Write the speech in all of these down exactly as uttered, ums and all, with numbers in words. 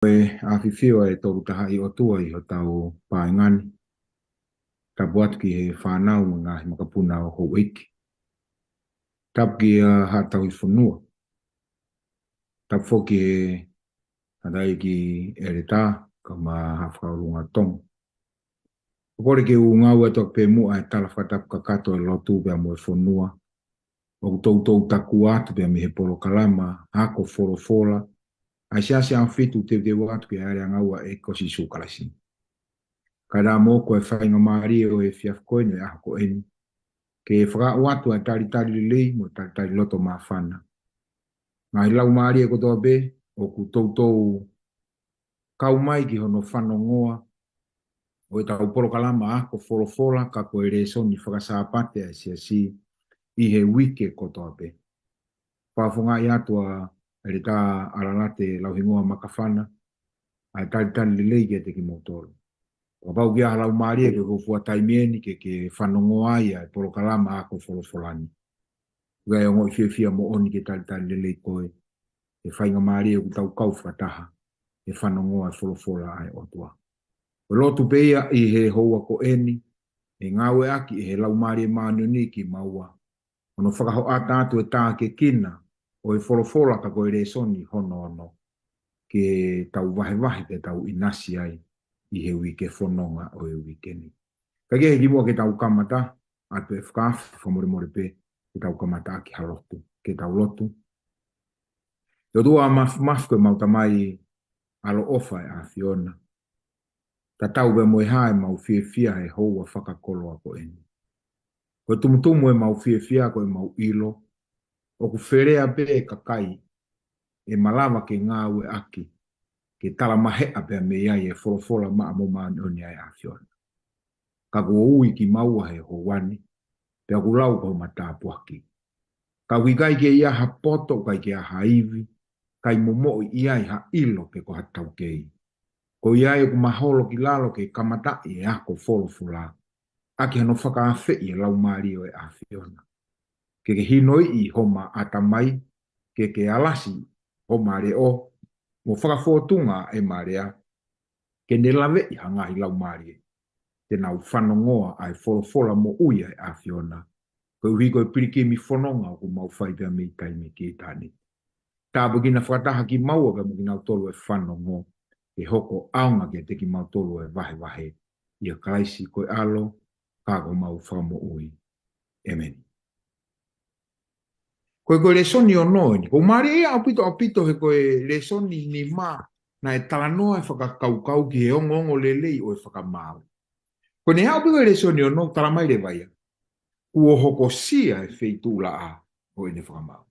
ʻE ʻafifio ʻa e Tolu Tahaʻi ʻOtua ʻi hotau paenga ni. Tapu atu ki he fānau mo e ngaahi makapuna ʻo houʻeiki. Tapu ki he haʻa tauhi fonua. Tapu foki ki he haʻa tauhi ʻeletā, kae ʻumaʻā haʻa fakaʻulungaanga Tonga. ʻOku ou kole ke u ngāueʻaki pē muʻa e tala fakatapu kakato ʻo e lotu pea mo e fonua. ʻOku toutou takua atu pē mei he polokalama ako folofola ʻa e Siasi ʻAho Fitu, teuteu atu ki he ʻAliʻanga ʻo e ʻEiki ko Sīsū Kalaisi. Kae ʻatā mo e faingamālie ʻo e efiafi ko eni, ʻaho ko eni, ke fakaaʻu atu ʻa e talitali lelei mo e talitali loto māfana. Ngaahi laumālie kotoa pē ʻoku toutou kau mai ki hono fanongoa ʻo ʻetau polokalama ako folofola ka ko e lēsoni fakasāpate ʻa e Siasi ʻi he uike kotoa pē. Fakafofongaʻi atu ʻa ʻEletā ʻAlalate Lauhingoa Makafana, ʻa e talitali lelei kiate kimoutolu. Kapau ʻoku ʻi ai ha laumālie ke ko e fuʻu taimi eni ke, ke fanongoa ai ʻa e polokalama ako folofola ni, ʻoku ʻi ai ongoʻi fiefia moʻoni ke talitali lelei koe, he faingamālie ʻoku tau kau fakataha he fanongoa e folofola ʻa e ʻOtua. Ko e lotu pē ia ʻi he houa ko eni, ʻe ngāueʻaki ʻe he Laumālie Māʻoniʻoni kimaua, hono fakahoʻata atu e tākiekina ʻo e folofola ka ko e lēsoni hono ono, ke tau vahevahe pea tau ʻinasi ai ʻi he uike fononga ʻo e uike ni. Kae kehe, kimuʻa ke tau kamata atu e fakaafe, fakamolemole pē ke tau kamataʻaki ha lotu, ke tau lotu. ʻE ʻOtua Māfimafi, ko ʻemau Tamai ʻaloʻofa ʻa e ʻAfiona, tatau pē mo e hā ʻemau fiefia he houa fakakoloa ko eni. Ko e tumutumu ʻemau fiefia ko ʻemau ʻilo ʻoku felea pē e kakai ʻe malava ke ngāueʻaki ke talamaheʻa pea mei ai e folofola maʻa mo māʻoniʻoni ʻa e ʻAfiona. Ka kuo ui kimaua he houa ni, pea kuo lau ko homa tāpuaki. Ka ʻoku ʻikai ke ʻi ai ha poto, ʻikai ke ʻi ai ha ivi, ʻikai momoʻi ʻi ai ha ʻilo pe ko ha taukei. Ko ia ai ʻoku maholo ki lalo ke kamataʻi e ako folofola, ʻaki hano fakaafeʻi e Laumālie ʻo e ʻAfiona. Ke ke hinoiʻi homa ʻatamai, ke ke alasi homa leʻo, mo fakafōtunga ʻema lea, ke ne laveʻi ha ngaahi laumālie te nau fanongoa ʻa e folofola moʻui ʻa e ʻAfiona, koeʻuhi ko e pilikimi fononga ʻoku mau fai pea mei taimi ki ʻitāniti. Tāpuekina fakataha kimaua pea mo kinautolu ʻe fanongo, ʻe hoko ʻaonga kiate kimautolu e vahevahe. ʻIa Kalaisi ko e ʻAlo, ka ko homau Fakamoʻui. ʻĒmeni. Ko e, ko e lēsoni ono eni. ʻOku mālie ia ʻaupito, ʻaupito he ko e lēsoni nima naʻe talanoa e fakakaukau ki he ongoongolelei ʻo e fakamaau. Ko ʻene aʻu pē ko e lēsoni ono, talamai leva ia, kuo hokosia e feituʻulaʻā ʻo ʻene fakamaau.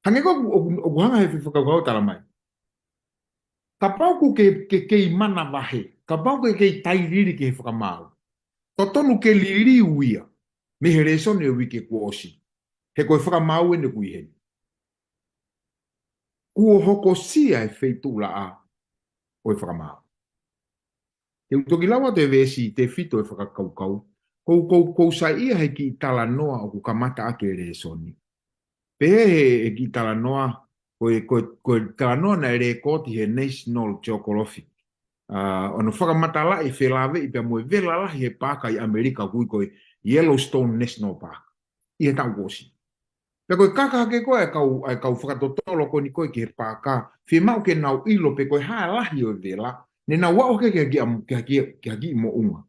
Hangē ko ʻoku, ʻoku, ʻoku hanga he fakakaukau talamai, kapau ʻoku ke, ke kei manavahē, kapau ʻoku ke kei tailiili ki he fakamaau, totonu ke liliu ia mei he lēsoni ʻo e uike kuo ʻosi. He ko e fakamaau eni ʻoku ʻi heni. Kuo hokosia e feituʻulaʻā ʻo e fakamaau. Te u toki lau atu e veesi tefito e fakakaukau, ʻoku ou, ʻoku ou, ʻoku ou saiʻia he kiʻi talanoa ʻoku kamataʻaki e lēsoni. Pehē he, he kiʻi talanoa, ko e, ko e, ko e talanoa naʻe lēkooti he National Geographic. ʻA, ʻo ne fakamatalaʻi e felāveʻi pea mo e vela lahi he paaka ʻi ʻAmelika ʻoku ui ko e Yellowstone National Park ʻi he taʻu kuo ʻosi. Pea ko e kaka hake ko ē ʻa e kau, ʻa e kau fakatotolo ko eni ko ē ki he paaka, fiemaʻu ke nau ʻilo pe ko e hā e lahi ʻo e vela, ne nau aʻu hake ki ha kiʻi, ki ha kiʻi, ki ha kiʻi moʻunga.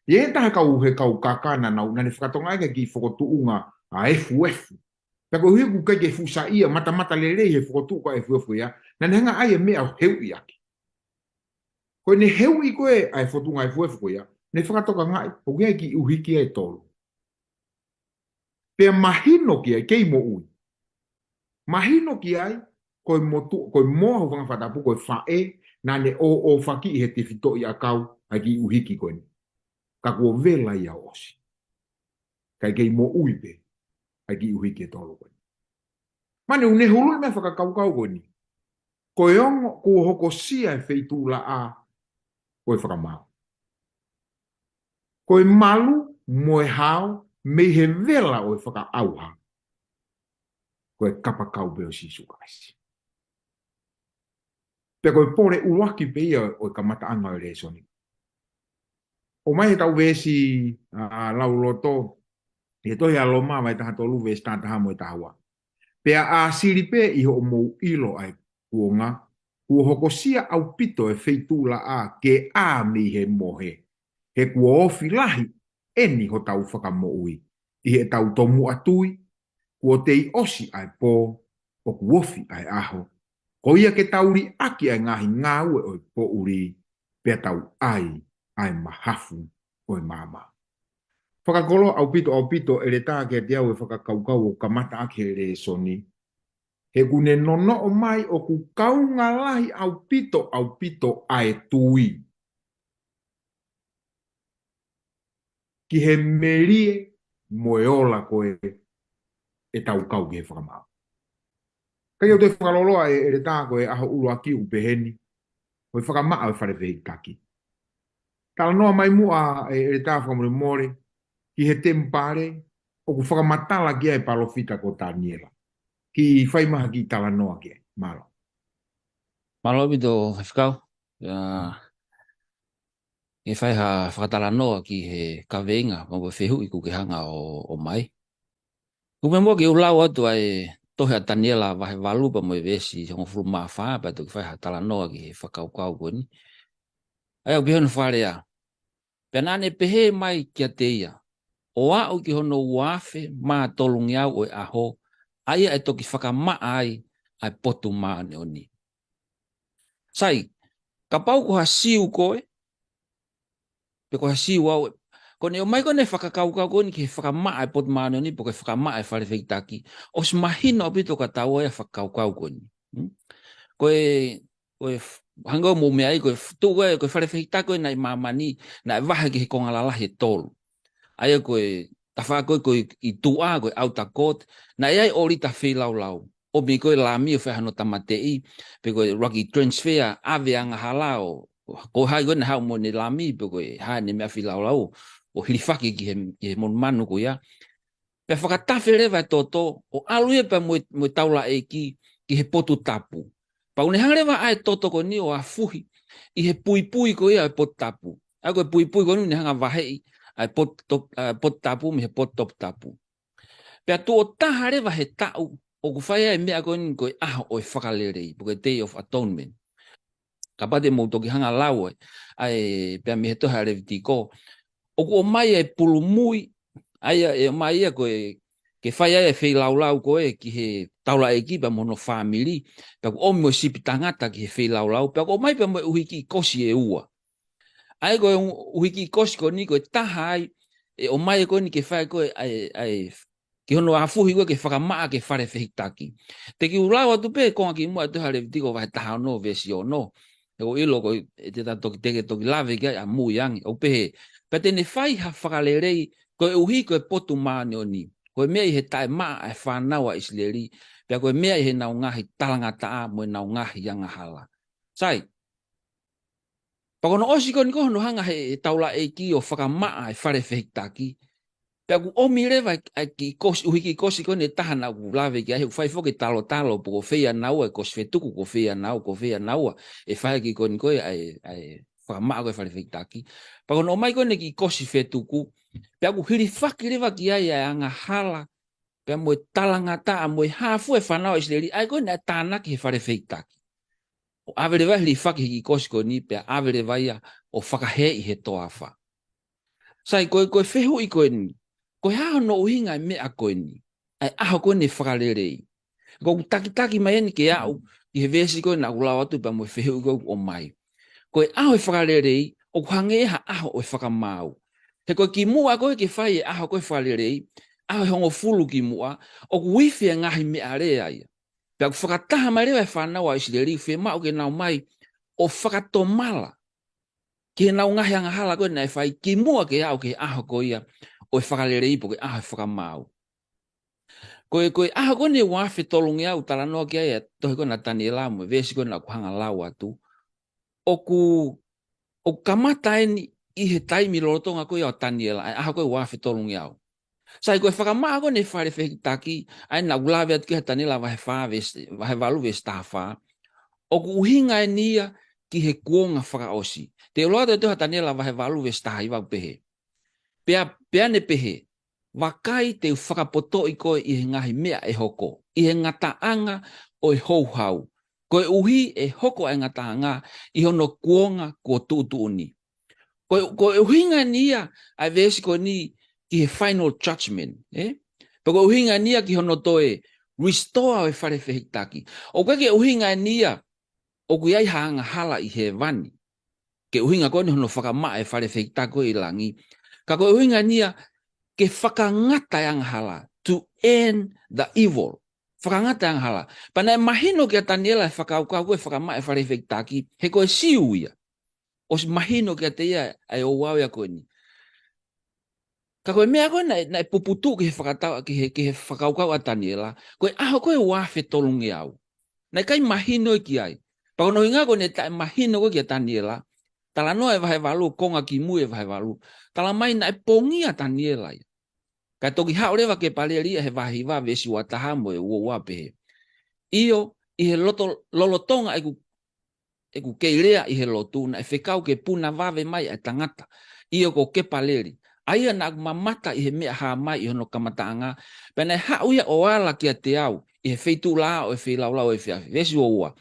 ʻI he taha e kau, he kau kaka naʻa nau, naʻa ne fakatokangaʻi ki ha kiʻi fokotuʻunga ʻa e efuefu. Pea koeʻuhi ʻoku ʻikai ke fuʻu saiʻia, matamata lelei he fokotuʻu ko ē ʻa e efuefu ia, naʻa ne hanga ʻo ʻai e meʻa ʻo heuʻi ʻaki. Ko ʻene heuʻi ko ē ʻa e fokotuʻunga efuefu ko ia, ne fakatokangaʻi ʻoku ʻi ai e kiʻi ʻuhiki ʻe tolu. Pea mahino ki ai, kei moʻui. Mahino ki ai, ko e motu, ko e moa, hūfanga he fakatapu, ko e faʻē naʻa ne ʻōʻōfaki ʻi he tefitoʻi ʻakau ʻa e kiʻi ʻuhiki ko eni. Ka kuo vela ia ʻo ʻosi. Kae kei moʻui pē ʻa e kiʻi ʻuhiki ʻe tolu ko eni. Mahalo ʻoku ne huluʻi mai e fakakaukau ko eni. Ko e ongo, kuo hokosia e feituʻulaʻā ʻo e fakamaau. Ko e malu mo e hao mei he vela ʻo e fakaʻauha, ko e kapakau pē ʻo Sīsū Kalaisi. Pea ko e pole ʻuluaki pē ia ʻo e kamataʻanga ʻo e lēsoni. ʻOmai heʻetau veesi, ʻa, lauloto, ʻi he tohi ʻa Loma vahe taha tolu veesi taha taha mo e taha ua. Pea ʻāsili pē ʻi hoʻomou ʻilo ʻa e kuonga, kuo hokosia ʻaupito e feituʻulaʻā ke ʻā mei he mohe, he kuo ofi lahi ʻeni hotau fakamoʻui, ʻi heʻetau tomuʻa tui, kuo tei ʻosi ʻa e pō, ʻoku ofi ʻa e ʻaho. Ko ia ke tau liʻaki ʻa e ngaahi ngāue ʻo e poʻuli, pea tau ʻai ʻa e mahafu ʻo e maama. Fakakoloa ʻaupito, ʻaupito, ʻeletā, kiate au e fakakaukau ʻoku kamata ʻaki he lēsoni. He ʻoku ne nonoʻo mai ʻoku kaunga lahi ʻaupito, ʻaupito ʻa e tui ki he melie mo e ola ko ē ʻetau kau ki he fakamaau. Ka ʻi heʻeku toe fakaloloa, ʻe, ʻeletā, ko e ʻaho ʻuluaki ʻoku peheni, ko e fakamaʻa ʻo e fale fehikitaki. Talanoa mai muʻa, ʻe, ʻeletā, fakamolemole, ki he temipale ʻoku fakamatala ki ai e palōfita ko Taniela. Kiʻi fai mai ha kiʻi talanoa ki ai, mālō. Mālō ʻaupito, Faifekau. ʻIa, ke fai ha fakatalanoa ki he kaveinga, mo e fehuʻi kuo ke hanga ʻo, ʻomai. Kuo pau muʻa ke u lau atu ʻa e tohi ʻa Taniela vahe valu pea mo e veesi hongofulu mā fā, pea toki fai ha talanoa ki he fakakaukau ko eni. ʻA ia ʻoku pehē hono fakalea. Pea naʻa ne pehē mai kiate ia, ʻo aʻu ki hono ua afe mā tolungeau ʻo e ʻaho, ʻa ia ʻe toki fakamaʻa ai ʻa e potu māʻoniʻoni. Sai, kapau ko ha Siu koe, pe ko ha Siu au, ko ʻene ʻomai ko eni e fakakaukau ko eni ki he fakamaʻa e potu māʻoniʻoni, pe ko e fakamaʻa e fale fehikitaki, ʻosi mahino ʻaupito kiate au ʻa e fakakaukau ko eni. Hmm? Ko e, ko e f-, hangē ko ʻemau meʻa ai, ko e f-, tuʻu ko e, ko e fale fehikitaki ko ē naʻe ʻi māmani, naʻe vahe ki he konga lalahi ʻe tolu. ʻA ia ko e tafaʻaki ko ē ʻi tuʻa, ko e outer court, naʻe ʻi ai e ʻōlita feilaulau. ʻOmi ko ē lami ʻo fai hano tāmateʻi, pe ko e ʻuluaki transfer, ʻave angahala ʻo, ko hai ko ē naʻe haʻu mo ʻene lami, pe ko e hā ʻene meʻa feilaulau, ʻo hilifaki ki he, ki he monumanu ko ia. Pea fakatafe leva e toto, ʻo ʻalu ia pea mo e, mo e taulaʻeiki ki he potu tapu. Pea ʻoku ne hanga leva ʻo ʻai e toto ko eni ʻo afuhi ʻi he puipui ko ia ʻo e potu tapu. ʻA ia ko e puipui ko eni ʻoku ne hanga ʻo vaheʻi ʻa e potu top-, ʻa e potu tapu mei he potu toputapu. Pea tuʻo taha leva he taʻu, ʻoku fai ai e meʻa ko eni ko e ʻaho ʻo e fakalelei, pe ko e Day of Atonement. Kapau te mou toki hanga ʻo lau ē, ʻa e pea mei he tohi ʻa Levitiko. ʻOku ʻomai e pulu mui, ʻa ia ʻe ʻomai ia ko e, ke fai ai e feilaulau ko ē ki he taulaʻeiki pea mo hono fāmili, pea ʻoku ʻomi mo e sipi tangata ki he feilaulau, pea ʻoku ʻomai pea mo e ʻuhiki kosi ʻe ua. ʻA ia ko e ʻuhiki kosi ko eni ko e taha ai, ʻe ʻomai ko eni ke fai ko ē, ʻa e, ʻa e, ki hono afuhi ko ē ke fakamaʻa ki he fale fehikitaki. Te u kiʻi lau atu pē e konga kimuʻa ʻa e tohi ʻa Levitiko vahe taha ono veesi ono. He ʻoku ou ʻilo ko e, ʻe te ta toki teke toki lave ki ai ʻamui ange. ʻOku pehē, pea te ne fai ha fakalelei, koeʻuhi ko e potu māʻoniʻoni. Ko e meʻa ʻi he taʻemaʻa ʻa e fānau ʻa ʻIsileli, pea ko e meʻa ʻi heʻenau ngaahi talangataʻa mo ʻenau ngaahi angahala. Sai, pea ko hono ʻosi ko eni ko hono hanga he, he taulaʻeiki ʻo fakamaʻa e fale fehikitaki. Pea ʻoku ʻomi leva e, e kiʻi kosi, ʻuhiki kosi ko eni ʻe taha naʻa ku lave ki ai, he ʻoku fai foki e talotalo, pe ko fē ia naua e kosi fetuku, ko fē ia naua, ko fē ia naua e fai ki ko eni ko ē, ʻa e, ʻa e fakamaʻa ko ē e fale fehikitaki. Pea ko hono ʻomai ko eni e kiʻi kosi fetuku, pea ʻoku hilifaki leva ki ai ʻa e angahala, pea mo e talangataʻa, mo e hā fua e fānau ʻa ʻIsileli, ʻa ia ko ē naʻe tānaki he fale fehikitaki. ʻO ʻave leva e hilifaki he kiʻi kosi ko eni, pea ʻave leva ia ʻo fakaheeʻi he toafa. Sai, ko e, ko e fehuʻi ko eni, ko e hā hono ʻuhinga e meʻa ko eni, ʻa e ʻaho ko eni e fakalelei. Ko ʻeku takitaki mai eni ke aʻu ki he veesi ko ē naʻa ku lau atu pea mo e fehuʻi ko ē ʻoku ʻomai. Ko e ʻaho e fakalelei, ʻoku hangē ia ha ʻaho ʻo e fakamaau. He ko e kimuʻa ko ē ke fai e ʻaho ko ē fakalelei, ʻaho ʻe hongofulu kimuʻa, ʻoku ifi e ngaahi meʻalea ia. Pea ʻoku fakataha mai leva e fānau ʻa ʻIsileli, fiemaʻu ke nau mai ʻo fakatomala ki heʻenau ngaahi angahala ko ē naʻe fai kimuʻa ke aʻu ki he ʻaho ko ia ʻo e fakalelei pe ko e ʻaho e fakamaau. Ko e, ko e ʻaho ko eni ua afe tolungeau talanoa ki ai e tohi ko ena ʻa Taniela mo e veesi ko ena ʻoku hanga lau atu. ʻOku, ʻoku kamata eni ʻi he taimi lolotonga ko ia ʻo Taniela, ʻa e ʻaho ko ē ua afe tolungeau. Sai, ko e fakamaʻa ko eni e fale fehikitaki, ʻa ia naʻa ku lave atu ki ai he Taniela vahe fā veesi, vahe valu veesi taha fā. ʻoku ʻuhinga eni ia ki he kuonga fakaʻosi. Te u lau atu e tohi ʻa Taniela vahe valu veesi taha hiva ʻoku pehē. Pea, pea ne pehē, vakai te u fakapotoʻi koe ʻi he ngaahi meʻa ʻe hoko, ʻi he ngataʻanga ʻo e houhau. Koeʻuhi ʻe hoko ʻa e ngataʻanga ʻi hono kuonga kuo tuʻutuʻuni. Ko, ko e ʻuhinga eni ia ʻa e veesi ko eni ki he final judgment, ē? Pe ko e ʻuhinga eni ia ki hono toe restore ʻo e fale fehikitaki. ʻOku ʻikai ke ʻuhinga eni ia ʻoku ʻi ai ha angahala ʻi hēvani. Ke ʻuhinga ko eni hono fakamaʻa e fale fehikitaki ko ē ʻi langi. Ka ko e ʻuhinga eni ia ke fakangata e angahala, to end the evil. Fakangata e angahala. Pea naʻe mahino kia Taniela e fakakaukau ko e fakamaʻa e fale fehikitaki, he ko e Siu ia. ʻOsi mahino kiate ia ʻa e ouau ia ko eni. Ka ko e meʻa ko ē naʻe, naʻe puputuʻu ki he fakatau, ki he, ki he fakakaukau ʻa Taniela, ko e ʻaho ko ē ua afe tolungeau. Naʻe ʻikai mahino ia ki ai. Pea ko hono ʻuhinga ko ē naʻe taʻemahino ko ē kia Taniela, talanoa e vahe valu, konga kimui e vahe valu. Talamai naʻe pongia ʻa Taniela ia. Kae toki haʻu leva Kepaleli ia he vahe hiva veesi ua taha mo e ua ua pehē. ʻIo, ʻi he loto, lolotonga ʻeku ʻeku kei lea ʻi he lotu, naʻe fekau ke puna vave mai ʻa e tangata, ʻio ko Kepaleli, ʻa ia naʻa ku mamata ʻi he meʻa hā mai ʻi hono kamataʻanga, pea naʻe haʻu ia ʻo ala kiate au ʻi he feituʻulaʻā ʻo e feilaulau ʻo e efiafi. Veesi ua ua.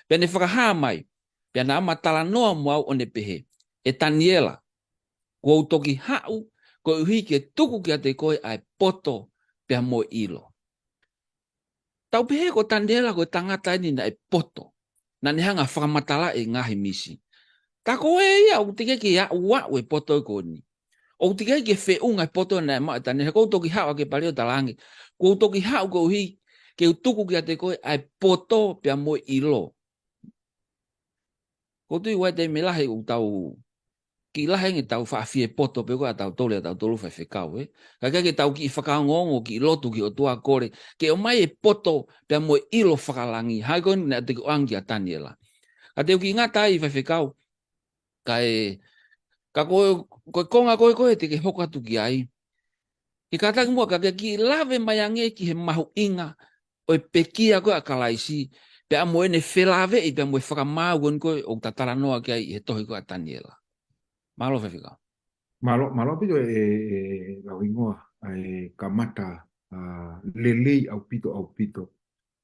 Pea ne fakahā mai, pea naʻa ma talanoa mo au ʻo ne pehē, ʻE Taniela, kuo u toki haʻu, koeʻuhi ke tuku kiate koe ʻa e poto pea mo e ʻilo. Tau pehē ko Taniela ko e tangata eni naʻe poto. Naʻa ne hanga ʻo fakamatalaʻi e ngaahi misi. Ka ko e ia ʻoku teʻeki ke aʻu aʻu e poto ko eni. ʻOku teʻeki ke feʻunga e poto naʻe maʻu ʻe Taniela. He ʻoku toki haʻu ʻa Kepaleli ʻo talaange. Kuo u toki haʻu koeʻuhi ke u tuku kiate koe ʻa e poto pea mo e ʻilo. Ko tui wai te me lahi ʻoku tau kiʻi lahi ange tau faʻa fie poto pē ko ē ʻa tautolu ʻa tautolu faifekau, ē. Ka ʻikai ke tau kiʻi fakaongoongo, kiʻi lotu ki he ʻOtua kole, ke ʻomai e poto pea mo e ʻilo fakalangi, hangē ko eni naʻe toki ʻoange kia Taniela. Ka te u kiʻi ngata ai faifekau, ka e, ka ko, ko e konga ko ē ko ē te ke hoko atu ki ai. Ke kātaki muʻa ka ke kiʻi lave mai ange ki he mahuʻinga ʻo e pekia ko ē ʻa Kalaisi, pea mo ʻene felāveʻi, pea mo e fakamaau ko eni ko ē ʻoku ta talanoa ki ai ʻi he tohi ko ē ʻa Taniela. Mālō faifekau. Mālō, mālō ʻaupito e, e, e lau hingoa, ʻa e kamata, ʻa, lelei ʻaupito, ʻaupito.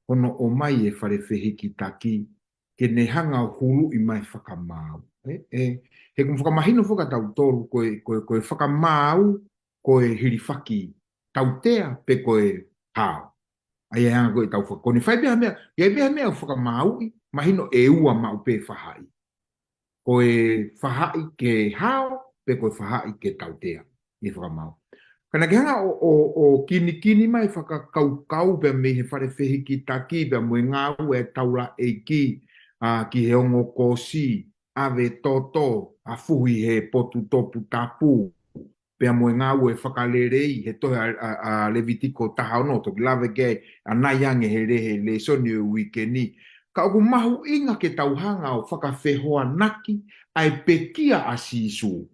Hono ʻomai e fale fehikitaki, ke ne hanga ʻo huluʻi mai fakamaau. Ē, ē, he ʻoku fakamahino foki kia tautolu, ko e, ko e, ko e fakamaau, ko e hilifaki tautea pe ko e hao. ʻA ia ʻe hanga ko ē ʻetau faka-, ko ʻene fai pē ha meʻa, ʻi ai pē ha meʻa ʻoku fakamaauʻi, mahino ʻe ua maʻu pē fahaʻi. Ko e fahaʻi ke hao, pe ko e fahaʻi ke tautea, ʻi he fakamaau. Ka naʻa ke hanga ʻo, ʻo, ʻo kinikini mai fakakaukau pea mei he fale fehikitaki, pea mo e ngāue ʻa e taulaʻeiki, ʻa, ki he ongo koosi, ʻave toto, ʻafuhi he potu toputapu, pea mo e ngāue fakalelei, he tohi ʻa, ʻa, ʻa Levitiko taha ono, toki lave ki ai ʻanai ange he le-, he lēsoni ʻo e uike ni. Ka ʻoku mahuʻinga ke tau hanga ʻo fakafehoanaki ʻa e pekia ʻa Sīsū.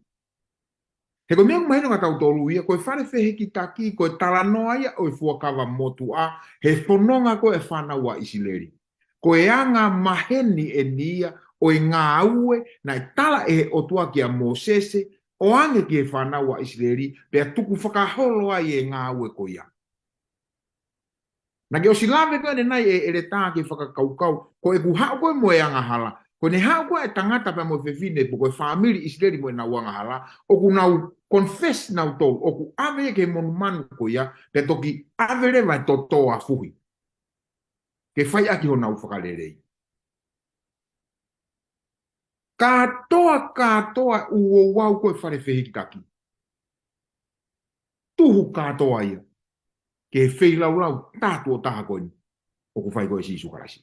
He ko e meʻa ʻoku mahino kia tautolu ia, ko e fale fehikitaki, ko e talanoa ia ʻo e Fuakava Motuʻa, he fononga ko ē ʻa e fānau ʻa ʻIsileli. Ko e anga maheni eni ia ʻo e ngāue naʻe tala ʻe he ʻOtua kia Mōsese, ʻoange ki he fānau ʻa ʻIsileli, pea tukufakaholo ai e ngāue ko ia. Naʻa ke ʻosi lave ko ē ʻanenai ʻe, ʻEletā ki he fakakaukau, ko ʻeku haʻu ko ē mo e angahala, ko ʻene haʻu ko ē e tangata pea mo e fefine, pe ko e fāmili ʻIsileli mo ʻenau angahala, ʻoku nau confess nautolu, ʻoku ʻave ia ki he monumanu ko ia, pea toki ʻave leva e toto ʻafuhi. Ke fai ʻaki honau fakalelei. Kātoa, kātoa ʻū ouau ko ē fale fehikitaki. Tuhu kātoa ia ki he feilaulau tātuʻo taha ko eni ʻoku fai ko ē ʻe Sīsū Kalaisi.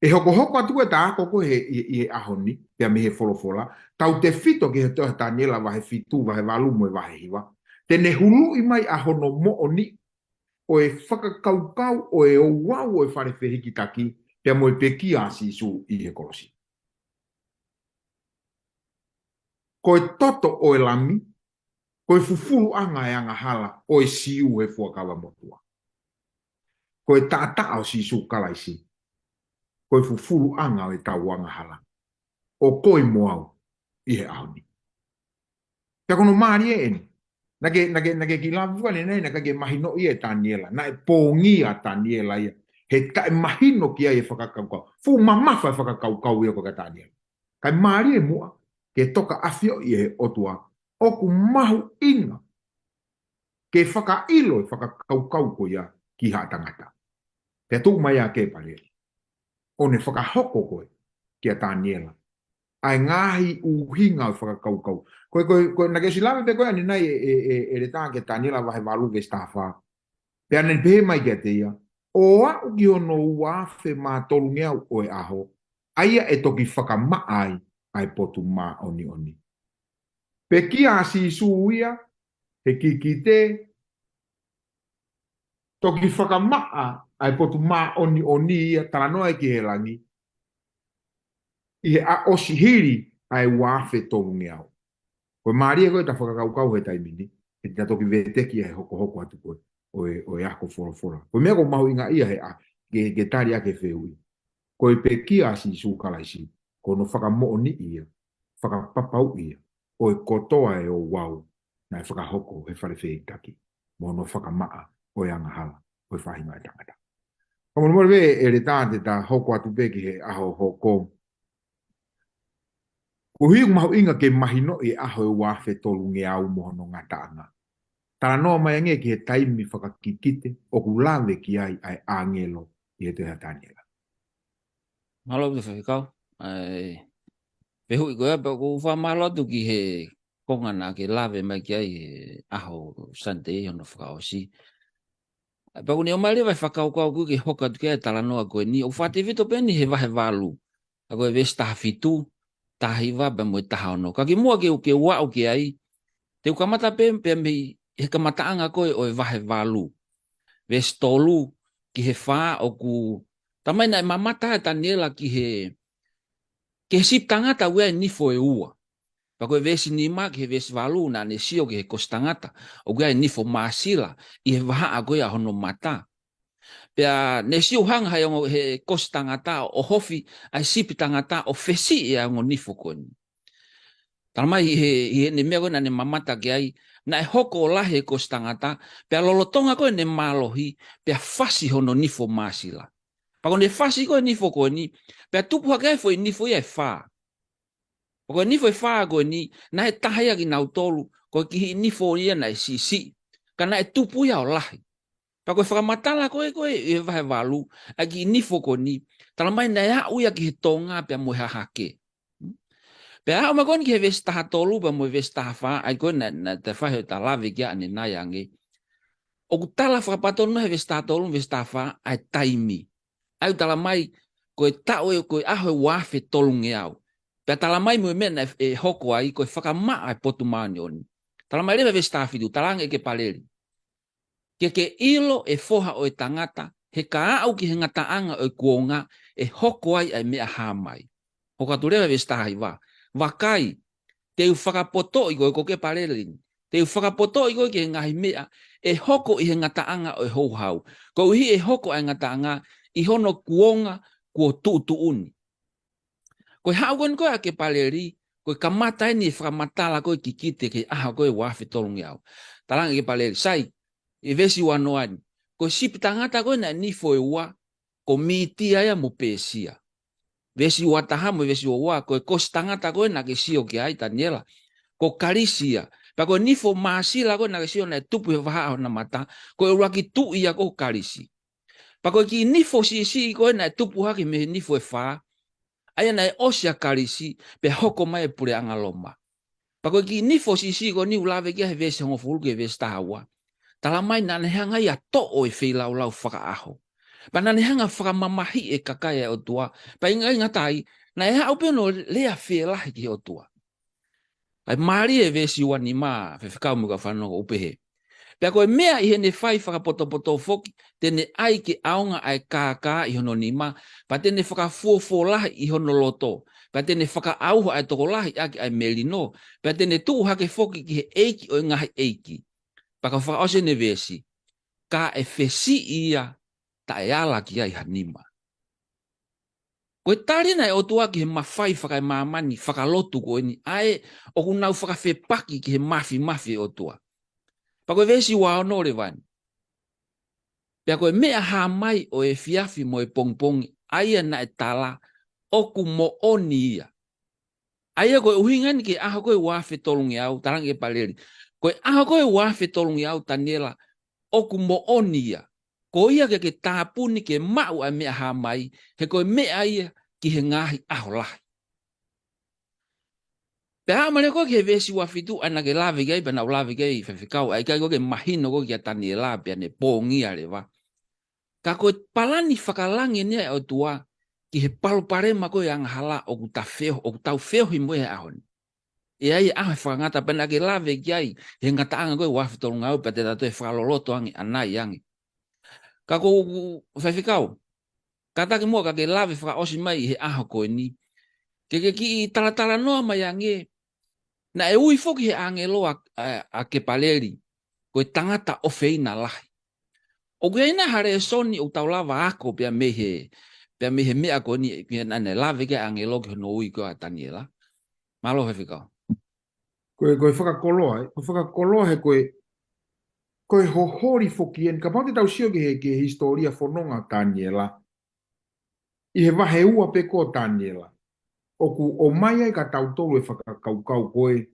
ʻE hokohoko atu ko ē ʻeta ako ko ē he, ʻi, ʻi he ʻaho ni, pea mei he folofola, tautefito ki he tohi ʻa Taniela vahe fitu, vahe valu mo e vahe hiva. Te ne huluʻi mai ʻa hono moʻoni ʻo e fakakaukau ʻo e ouau ʻo e fale fehikitaki, pea mo e pekia ʻa Sīsū ʻi he kolosi. Ko e toto ʻo e Lami, ko e fufuluʻanga e angahala ʻo e Siu he Fuakava Motuʻa. Ko e taʻataʻa ʻo Sīsū Kalaisi. ko e fufuluʻanga ʻo ʻetau angahala, ʻo koe mo au ʻi he ʻaho ni. Pea ko hono mālie eni. Naʻa ke, naʻa ke, naʻa ke kiʻi lave ʻanenai, naʻe ʻikai ke mahinoʻi ʻe Taniela. Naʻe pongia ʻa Taniela ia he taʻemahino ki ai e fakakaukau. Fuʻu mamafa e fakakaukau ia ko ia ʻa Taniela. Kae mālie muʻa ke tokaʻafioʻi ʻe he ʻOtua ʻoku mahuʻinga ke fakaʻilo e fakakaukau ko ia ki ha tangata. Pea tuʻu mai ʻa Kepaleli ʻo ne fakahoko ko ē kia Taniela ʻa e ngaahi ʻuhinga ʻo e fakakaukau. Ko e, ko e, ko e, naʻa ke ʻosi lave pē ko ē ʻanenai ʻe, ʻe, ʻe, ʻe Leta ki he Taniela vahe valu veesi taha fā. Pea naʻe pehē mai kiate ia, ʻo aʻu ki hono ua afe mā tolungeau ʻo e ʻaho, ʻa ia ʻe toki fakamaʻa ai ʻa e potu māʻoniʻoni. Pekia ʻa Sīsū ia he kikite, toki fakamaʻa ʻa e potu māʻoniʻoni ia, talanoa ki he langi, ʻi he ʻaho ʻosi hili ʻa e ua afe tolungeau. Ko e mālie ko ē ʻeta fakakaukau he taimi ni, he te ta toki veteki ʻa e hokohoko atu ko ē ʻo e, ʻo e ako folofola. Ko e meʻa ʻoku mahuʻinga ia he ʻa, ke, ke tali ʻaki e fehuʻi. Ko e pekia ʻa Sīsū Kalaisi, ko hono fakamoʻoniʻi ia, fakapapauʻi ia ʻo e kotoa e ouau naʻe fakahoko he fale fehikitaki, mo hono fakamaʻa ʻo e angahala ʻo e faʻahinga ʻo e tangata. Ka molemole pē ʻe Leta te ta hoko atu pē ki he ʻaho hoko. Koeʻuhi ʻoku mahuʻinga ke mahinoʻi e ʻaho ʻe ua afe tolungeau mo hono ngataʻanga. Talanoa mai ange ki he taimi fakakikite ʻoku lave ki ai ʻa e ʻāngelo ʻi he tohi ʻa Taniela. Mālō ʻaupito Faifekau. ʻA e fehuʻi ko ia, pea ʻoku ou fakamālō atu ki he konga naʻa ke lave mai ki ai he ʻaho Sunday hono fakaʻosi. Pea ʻoku ne ʻomai leva e fakakaukau ko ē ke hoko atu ki ai e talanoa ko eni, ʻoku fakatefito pē eni he vahe valu. ʻA ko e veesi taha fitu, taha hiva pea mo e taha ono. Ka kimuʻa ke u, ke u aʻu ki ai, te u kamata pē, pea mei he kamataʻanga ko ē ʻo e vahe valu. Veesi tolu ki he fā ʻoku, talamai naʻe mamata ʻa Taniela ki he, ki he sipi tangata ʻoku ʻi ai e nifo ʻe ua. Pea ko e veesi nima ki he veesi valu naʻa ne sio ki he kosi tangata ʻoku ʻi ai e nifo māsila ʻi he vahaʻa ko ia hono mata. Pea ne sio hanga ʻe he ongo, he kosi tangata ʻo ʻohofi ʻa e sipi tangata ʻo fesiʻi ʻa e ongo nifo ko eni. Talamai ʻi he, ʻi heʻene meʻa ko ē naʻa ne mamata ki ai, naʻe hoko ʻo lahi e kosi tangata, pea lolotonga ko ē ʻene mālohi, pea fasi hono nifo māsila. Pea ko ʻene fasi ko ē nifo ko eni, pea tupu hake ai e foʻi nifo ia ʻe fā. Pea ko e nifo ʻe fā ko eni, naʻe taha ia kinautolu, ko e kiʻi nifo ia naʻe siʻisiʻi, ka naʻe tupu ia ʻo lahi. Pea ko e fakamatala ko ē, ko ē ʻi he vahe valu, ʻa e kiʻi nifo ko eni, talamai naʻe aʻu ia ki he tonga pea mo e hahake. Pea aʻu mai ko eni ki he veesi taha tolu pea mo e veesi taha fā, ʻa ia ko ē naʻa, naʻa ta fai ʻeta lave ki ai ʻanenai ange. ʻOku tala fakapatonu he veesi taha tolu, veesi taha fā, ʻa e taimi. ʻA ia ʻoku talamai, ko e taʻu ē, ko e ʻaho ʻe ua afe tolungeau. Pea talamai mo e meʻa naʻe, ʻe hoko ai, ko e fakamaʻa e potu māʻoniʻoni. Talamai leva veesi taha fitu, talaange ʻe Kepaleli. Ke ke ʻilo ʻe foha ʻo e tangata, he ka aʻu ki he ngataʻanga ʻo e kuonga, ʻe hoko ai ʻa e meʻa hā mai. Hoko atu leva veesi taha hiva. Vakai, te u fakapotoʻi koe, ko Kepaleli eni. Te u fakapotoʻi koe ki he ngaahi meʻa ʻe hoko ʻi he ngataʻanga ʻo e houhau. Koeʻuhi ʻe hoko ʻa e ngataʻanga ʻi hono kuonga kuo tuʻutuʻuni. Ko e haʻu ko eni ko ē ʻa Kepaleli, ko e kamata eni e fakamatala ko ē kikite ki he ʻaho ko ē ua afe tolungeau. Talaange ʻe Kepaleli, sai, ʻi he veesi ua noa eni. Ko e sipi tangata ko ē naʻe nifo ʻe ua, ko Mītia ia mo Pēsia. Veesi ua taha mo e veesi ua ua, ko e kosi tangata ko ē naʻa ke sio ki ai Taniela, ko Kalisi ia. Pea ko e nifo māsila ko ē naʻa ke sio naʻe tupu he vahaʻa hona mata, ko e ʻuluaki tuʻi ia ko Kalisi. Pea ko e kiʻi nifo siʻisiʻi ko ē naʻe tupu hake mei he nifo ʻe fā, ʻa ia naʻe ʻosi ʻa Kalisi, pea hoko mai e puleʻanga Loma. Pea ko e kiʻi nifo siʻisiʻi ko eni ʻoku lave ki ai he veesi hongofulu ki he veesi taha ua. Talamai naʻa ne hanga ia ʻo toʻo e feilaulau fakaʻaho. Pea naʻa ne hanga ʻo fakamamahiʻi e kakai ʻa e ʻOtua. Pea ʻikai ngata ai, naʻe haʻu pē hono lea fielahi ki he ʻOtua. ʻA ia mālie e veesi ua nima, Faifekau mo e kau fanongo, ʻoku pehē. Pea ko e meʻa ʻi heʻene fai fakapotopoto foki, te ne ʻai ke ʻaonga ʻa e kākā ʻi hono nima, pea te ne fakafuofuolahi ʻi hono loto, pea te ne fakaʻauha ʻa e tokolahi ʻaki ʻa e melino, pea te ne tuʻu hake foki ki he ʻEiki ʻo e ngaahi ʻeiki. Pea ka fakaʻosi ʻene veesi, ka ʻe fesiʻi ia taʻeala ki ai ha nima. Ko e tali ʻa e ʻOtua ki he mafai fakaemāmani, fakalotu ko eni, ʻa ē ʻoku nau fakafepaki ki he mafimafi ʻo e ʻOtua. Pea ko e veesi ua ono leva eni. Pea ko e meʻa hā mai ʻo e efiafi mo e pongipongi, ʻa ia naʻe tala, ʻoku moʻoni ia. ʻA ia ko e ʻuhinga eni ki he ʻaho ko ē ua afe tolungeau, talaange ʻe Paleli. Ko e ʻaho ko ē ua afe tolungeau Taniela, ʻoku moʻoni ia. Ko ia ke ke tāpuni ke maʻu ʻa e meʻa hā mai, he ko e meʻa ia ki he ngaahi ʻaho lahi. Pea aʻu mai leva ko ē ki he veesi ua fitu, ʻa ia naʻa ke lave ki ai, pea naʻa ku lave ki ai Faifekau, ʻa ia ʻikai ko ē ke mahino ko ē kia Taniela, pea ne pongia leva. Ka ko e palani fakalangi eni ʻa e ʻOtua ki he palopalema ko ē angahala ʻoku ta feo-, ʻoku tau feohi mo ia he ʻaho ni. ʻE ʻi ai e ʻaho e fakangata pea naʻa ke lave ki ai, he ngataʻanga ko ē ua afe tolungeau pea te ta toe fakaloloto ange ʻanai ange. Ka ko, Faifekau, kātaki muʻa ka ke lave fakaʻosi mai he ʻaho ko eni. Ke ke kiʻi talatalanoa mai ange, naʻe ui foki he ʻāngelo ʻa, ʻa, ʻa Kepaleli, ko e tangata ʻofeina lahi. ʻOku ʻi ai nai ha lēsoni ʻoku tau lava ako pea mei he, pea mei he meʻa ko eni, pea naʻa ne lave ki ai ʻāngelo ki hono ui ko ē ʻa Taniela. Mālō Faifekau. Ko e, ko e fakakoloa, ē? Ko e fakakoloa he ko e, ko e hoholi foki eni. Kapau te tau sio ki he, ki he hisitōlia fononga ʻo Taniela. ʻI he vahe ua pē ko ē ʻo Taniela. ʻOku ʻomai ai kia tautolu e fakakaukau ko e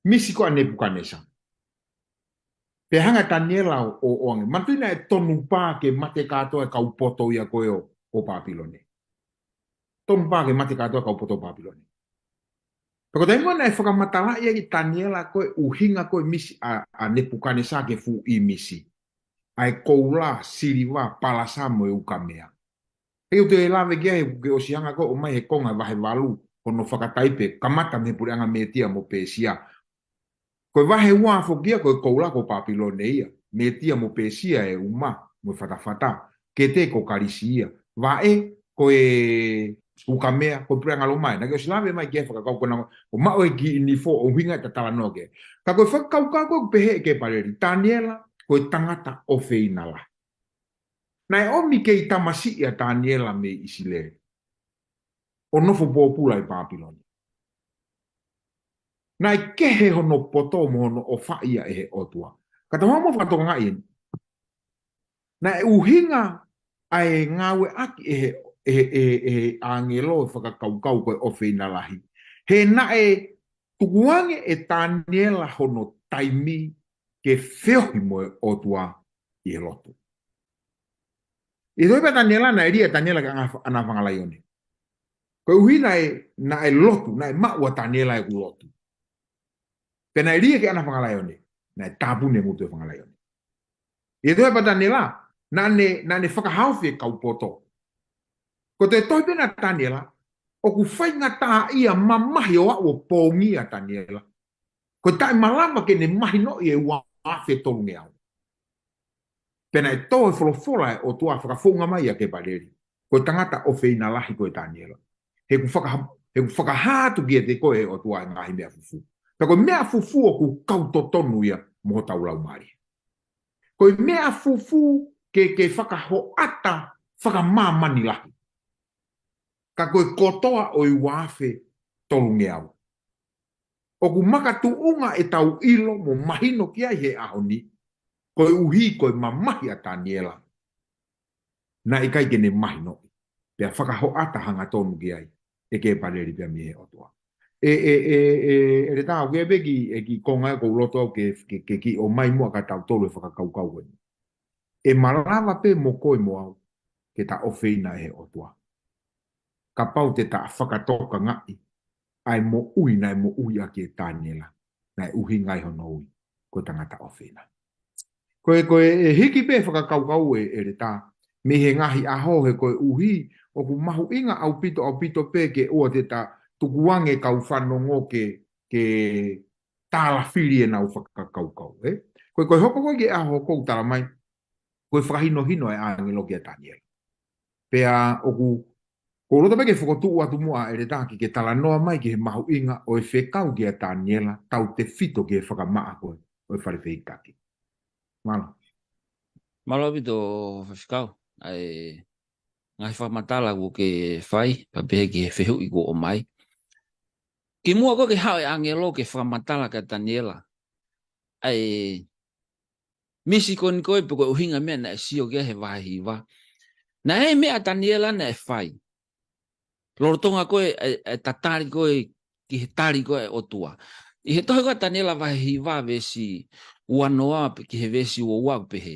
misi ko ē ʻa Nepukanesa. Pea hanga ʻe Taniela ʻo, ʻo, ʻo ange. Manatuʻi naʻe tonu pē ke mate kātoa e kau poto ia ko ē ʻo, ʻo Papilone. Tonu pē ke mate kātoa e kau poto ʻo Papilone. Pea ko e taimi ko ē naʻe fakamatalaʻi ai kia Taniela ko e ʻuhinga ko e misi ʻa, ʻa Nepukanesa ki he fuʻu ʻīmisi. ʻA e koula, siliva, palasa mo e ukamea. He ʻoku te lave ki ai, he ʻoku ke ʻosi hanga ko ē ʻo ʻomai he konga vahe valu, hono fakataipe, kamata mei he puleʻanga Mētia mo Pēsia. Ko e vahe ua foki ia, ko e koula ko Papilone ia. Mētia mo Pēsia e uma, mo e fatafata. Kete ko Kalisi ia. Vaʻe, ko e ukamea, ko e puleʻanga Loma ia. Naʻa ke ʻosi lave mai ki he fakakaukau ko ena, ʻo maʻu e kiʻi nifo, ʻuhinga e talanoa ki ai. Ka ko e fakakaukau ko ē ʻoku pehē ʻe Kepaleli, Taniela, ko e tangata ʻofeina lahi. Naʻe ʻomi kei tamasiʻi ʻa Taniela mei ʻIsileli. ʻO nofo pōpula ʻi Papilone. Naʻe kehe hono poto mo hono ʻofa ia ʻe he ʻOtua. Ka tau hanga muʻa ʻo fakatokangaʻi eni. Naʻe ʻuhinga ʻa e ngāueʻaki ʻe he, ʻe he, ʻe he, ʻe he ʻāngelo e fakakaukau ko e ʻofeina lahi. He naʻe tukuange ʻe Taniela hono taimi ke feohi mo e ʻOtua ʻi he lotu. ʻI he tohi pē ʻa Taniela naʻe lī ʻa Taniela ki he ʻana, ʻana fangalaione. Koeʻuhi naʻe, naʻe lotu, naʻe maʻu ʻa Taniela ʻeku lotu. Pea naʻe lī ia ki he ʻana fangalaione, naʻe tāpuni e ngutu e fangalaione. ʻI he tohi pē ʻa Taniela, naʻa ne, naʻa ne fakahaofi e kau poto. Ko e tohi pē ʻa Taniela, ʻoku faingataʻaʻia mamahi ʻo aʻu ʻo pongia ʻa Taniela. Ko e taʻemalava ke ne mahinoʻi e ua afe tolungeau. Pea naʻe tō e folofola ʻa e ʻOtua fakafounga mai ʻa Kepaleli. Ko e tangata ʻofeina lahi ko ē Taniela. He ʻoku faka-, he ʻoku fakahā atu kiate koe ʻe he ʻOtua e ngaahi meʻa fufū. Pea ko e meʻa fufū ʻoku kau totonu ia mo hotau laumālie. Ko e meʻa fufū ke, ke fakahoʻata fakamāmani lahi. Ka ko e kotoa ʻo e ua afe tolungeau. ʻOku makatuʻunga ʻetau ʻilo mo mahino ki ai he ʻaho ni, koeʻuhi ko e mamahi ʻa Taniela. Naʻe ʻikai ke ne mahinoʻi. Pea fakahoʻata hangatonu ki ai, ʻe Kepaleli pea mei he ʻOtua. ʻE, ʻe, ʻe, ʻe, ʻEletā, ʻoku ʻi ai pē kiʻi, e kiʻi konga ʻoku ou loto au ke, ke, ke kiʻi ʻomai muʻa kia tautolu e fakakaukau ko eni. ʻE malava pē mo koe mo au, ke ta ʻofeina ʻe he ʻOtua. Kapau te ta fakatokangaʻi, ʻa e moʻui naʻe moʻui ʻaki ʻe Taniela, naʻe ʻuhinga ai hono ui, ko e tangata ʻofeina. Ko e, ko e, ʻe hiki pē fakakaukau ʻe, ʻEletā, mei he ngaahi ʻaho he koeʻuhi, ʻoku mahuʻinga ʻaupito, ʻaupito pē ke ʻoua te ta tukuange kau fanongo ke, ke tālafili ʻenau fakakaukau, ē? Ko e, ko e hoko ko ē ki he ʻaho ko ē ʻoku tala mai, ko e fakahinohino ʻa e ʻāngelo kia Taniela. Pea ʻoku, ʻoku ou loto pē ke fokotuʻu atu muʻa ʻEletā ke ke talanoa mai ki he mahuʻinga ʻo e fekau kia Taniela, tautefito ki he fakamaʻa ko ē ʻo e fale fehikitaki. Mālō. Mālō ʻaupito Faifekau. ʻA e, ngaahi fakamatala kuo ke fai, pea pehē ki he fehuʻi kuo ʻomai. Kimuʻa ko ē ke haʻu e ʻāngelo ke fakamatala kia Taniela ʻa e misi ko eni ko ē pe ko e ʻuhinga meʻa naʻe sio ki ai he vahe hiva. Naʻe ʻi ai e meʻa ʻa Taniela naʻe fai lolotonga ko ē e, e tatali ko ē ki he tali ko ē ʻa e ʻOtua. ʻI he tohi ko ē ʻa Taniela vahe hiva veesi uanoa pe ki he veesi uaua ʻoku pehē: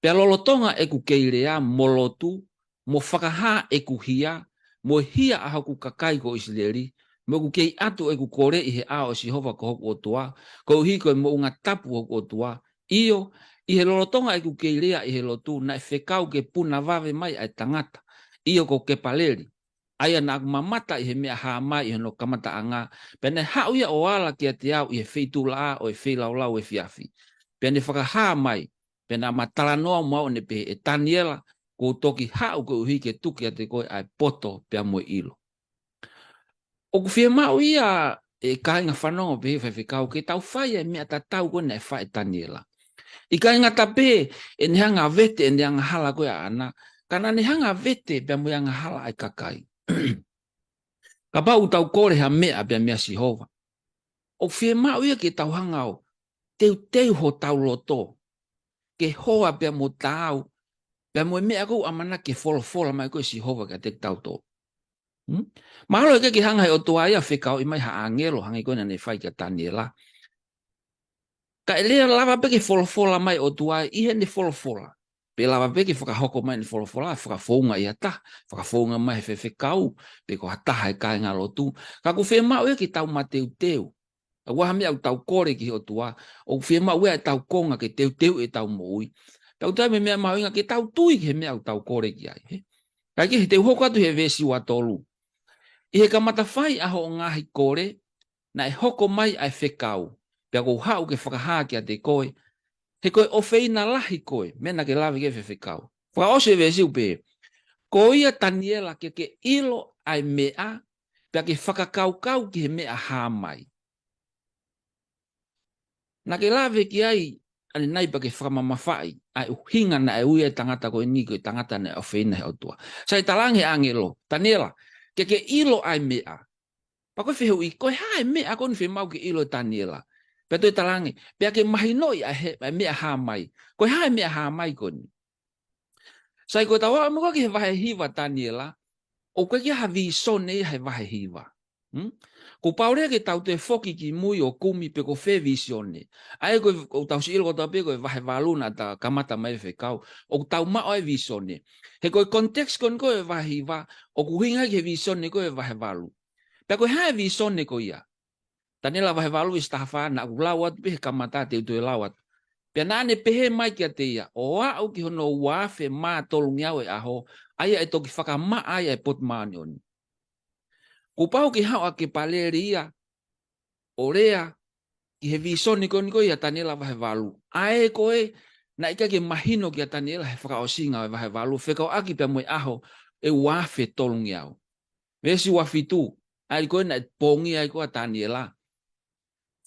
Pea lolotonga ʻeku kei lea mo lotu, mo fakahā ʻeku hia, mo e hia ʻa hoku kakai ko ʻIsileli, mo ʻeku kei ʻatu ʻeku kole ʻi he ʻao ʻo Sihova ko hoku ʻOtua, koeʻuhi ko e moʻunga tapu ʻo hoku ʻOtua. ʻIo, ʻi he lolotonga ʻeku kei lea ʻi he lotu, naʻe fekau ke puna vave mai ʻa e tangata, ʻio ko Kepaleli, ʻa ia naʻa ku mamata ʻi he meʻa hā mai ʻi hono kamataʻanga, pea naʻe haʻu ia ʻo ala kiate au ʻi he feituʻulaʻā ʻo e feilaulau efiafi. Pea ne fakahā mai, pea naʻa ma talanoa mo au ʻo ne pehē, ʻE Taniela, kuo u toki haʻu koeʻuhi ke tuku kiate koe ʻa e poto pea mo e ʻilo. ʻOku fiemaʻu ia, ʻe kāinga fanongo pehē faifekau, ke tau fai ʻa e meʻa tatau ko ē naʻe fai ʻe Taniela. ʻIkai ngata pē ʻene hanga ʻo vete ʻene angahala ko ē ʻaʻana, ka naʻa ne hanga ʻo vete pea mo e angahala ʻa e kakai. Kapau ʻoku tau kole ha meʻa pea meia Sihova, ʻoku fiemaʻu ia ke tau hanga ʻo teuteu hotau loto ke hoa pea mo taau pea mo e meʻa ʻoku ʻamanaki ke folofola mai ko ē ʻe Sihova kiate kitautolu. Hmm? Mahalo ʻe ʻikai ke hanga he ʻOtua ia ʻo fekauʻi mai ha ʻāngelo, hangē ko ē naʻa ne fai kia Taniela. Ka ʻe lava pē ke folofola mai e ʻOtua ʻi heʻene folofola. Pe lava pē ke fakahoko mai ʻene folofola, fakafounga ʻe ha taha, fakafounga mai he faifekau, pe ko ha taha e kāingalotu. Ka ʻoku fiemaʻu ia ke tau mateuteu. ʻOua ha meʻa ʻoku tau kole ki he ʻOtua, ʻoku fiemaʻu ia ʻetau konga ke teuteu ʻetau moʻui. Tau tau mo e meʻa mahuʻinga ke tau tui ki he meʻa ʻoku tau kole ki ai, hē? Kae kehe, te u hoko atu he veesi uatolu. ʻI he kamata fai ʻa hoʻo ngaahi kole, naʻe hoko mai ʻa e fekau, pea kuo u haʻu ke fakahā kiate koe, he ko e ʻofeina lahi koe, meʻa naʻa ke lave ki ai, faifekau. Fakaʻosi e veesi ʻoku pehē: Ko ia Taniela, ke ke ʻilo ʻa e meʻa, pea ke fakakaukau ki he meʻa hā mai. Naʻa ke lave ki ai ʻanenai pea ke fakamamafaʻi ʻa e ʻuhinga naʻe ui ai e tangata ko eni ko e tangata naʻe ʻofeina he ʻOtua. Sai, talaange ʻe he ʻāngelo, Taniela, ke ke ʻilo ʻa e meʻa. Pea ko e fehuʻi, ko e hā e meʻa ko eni ʻoku fiemaʻu ke ʻilo ʻe Taniela? Pea toe talaange, pea ke mahinoʻi ʻa e he-, ʻa e meʻa hā mai. Ko e hā e meʻa hā mai ko eni? Sai, ko ʻetau aʻu mai ko ē ki he vahe hiva ʻa Taniela, ʻoku ʻikai ke ʻi ai ha vīsone ia he vahe hiva. Hmm? Kuo pau leva ke tau toe foki ki mui ʻo kumi pe ko fē vīsone. ʻA ia ko e, ʻoku tau siʻi ʻilo kotoa pē ko e vahe valu naʻa ta kamata mai, faifekau, ʻoku tau maʻu ai e vīsone. He ko e context ko eni ko ē vahe hiva, ʻoku ʻuhinga ki he vīsone ko ē vahe valu. Pea ko e hā e vīsone ko ia? Taniela vahe valu veesi taha fā, naʻa ku lau atu pē he kamata, te u toe lau atu. Pea naʻa ne pehē mai kiate ia, ʻo aʻu ki hono ua afe mā tolungeau e ʻaho, ʻa ia ʻe toki fakamaʻa ai ʻa e potu māʻoniʻoni. Kuo pau ke haʻu ʻa Kepaleli ia ʻo lea ki he vīsone ko eni ko ia ʻa Taniela vahe valu. ʻA ē ko ē naʻe ʻikai ke mahino kia Taniela he fakaʻosinga ʻo e vahe valu, fekauʻaki pea mo e ʻaho ʻe ua afe tolungeau. Veesi ua fitu, ʻa ia ko ē naʻe pongia ai ko ē ʻa Taniela.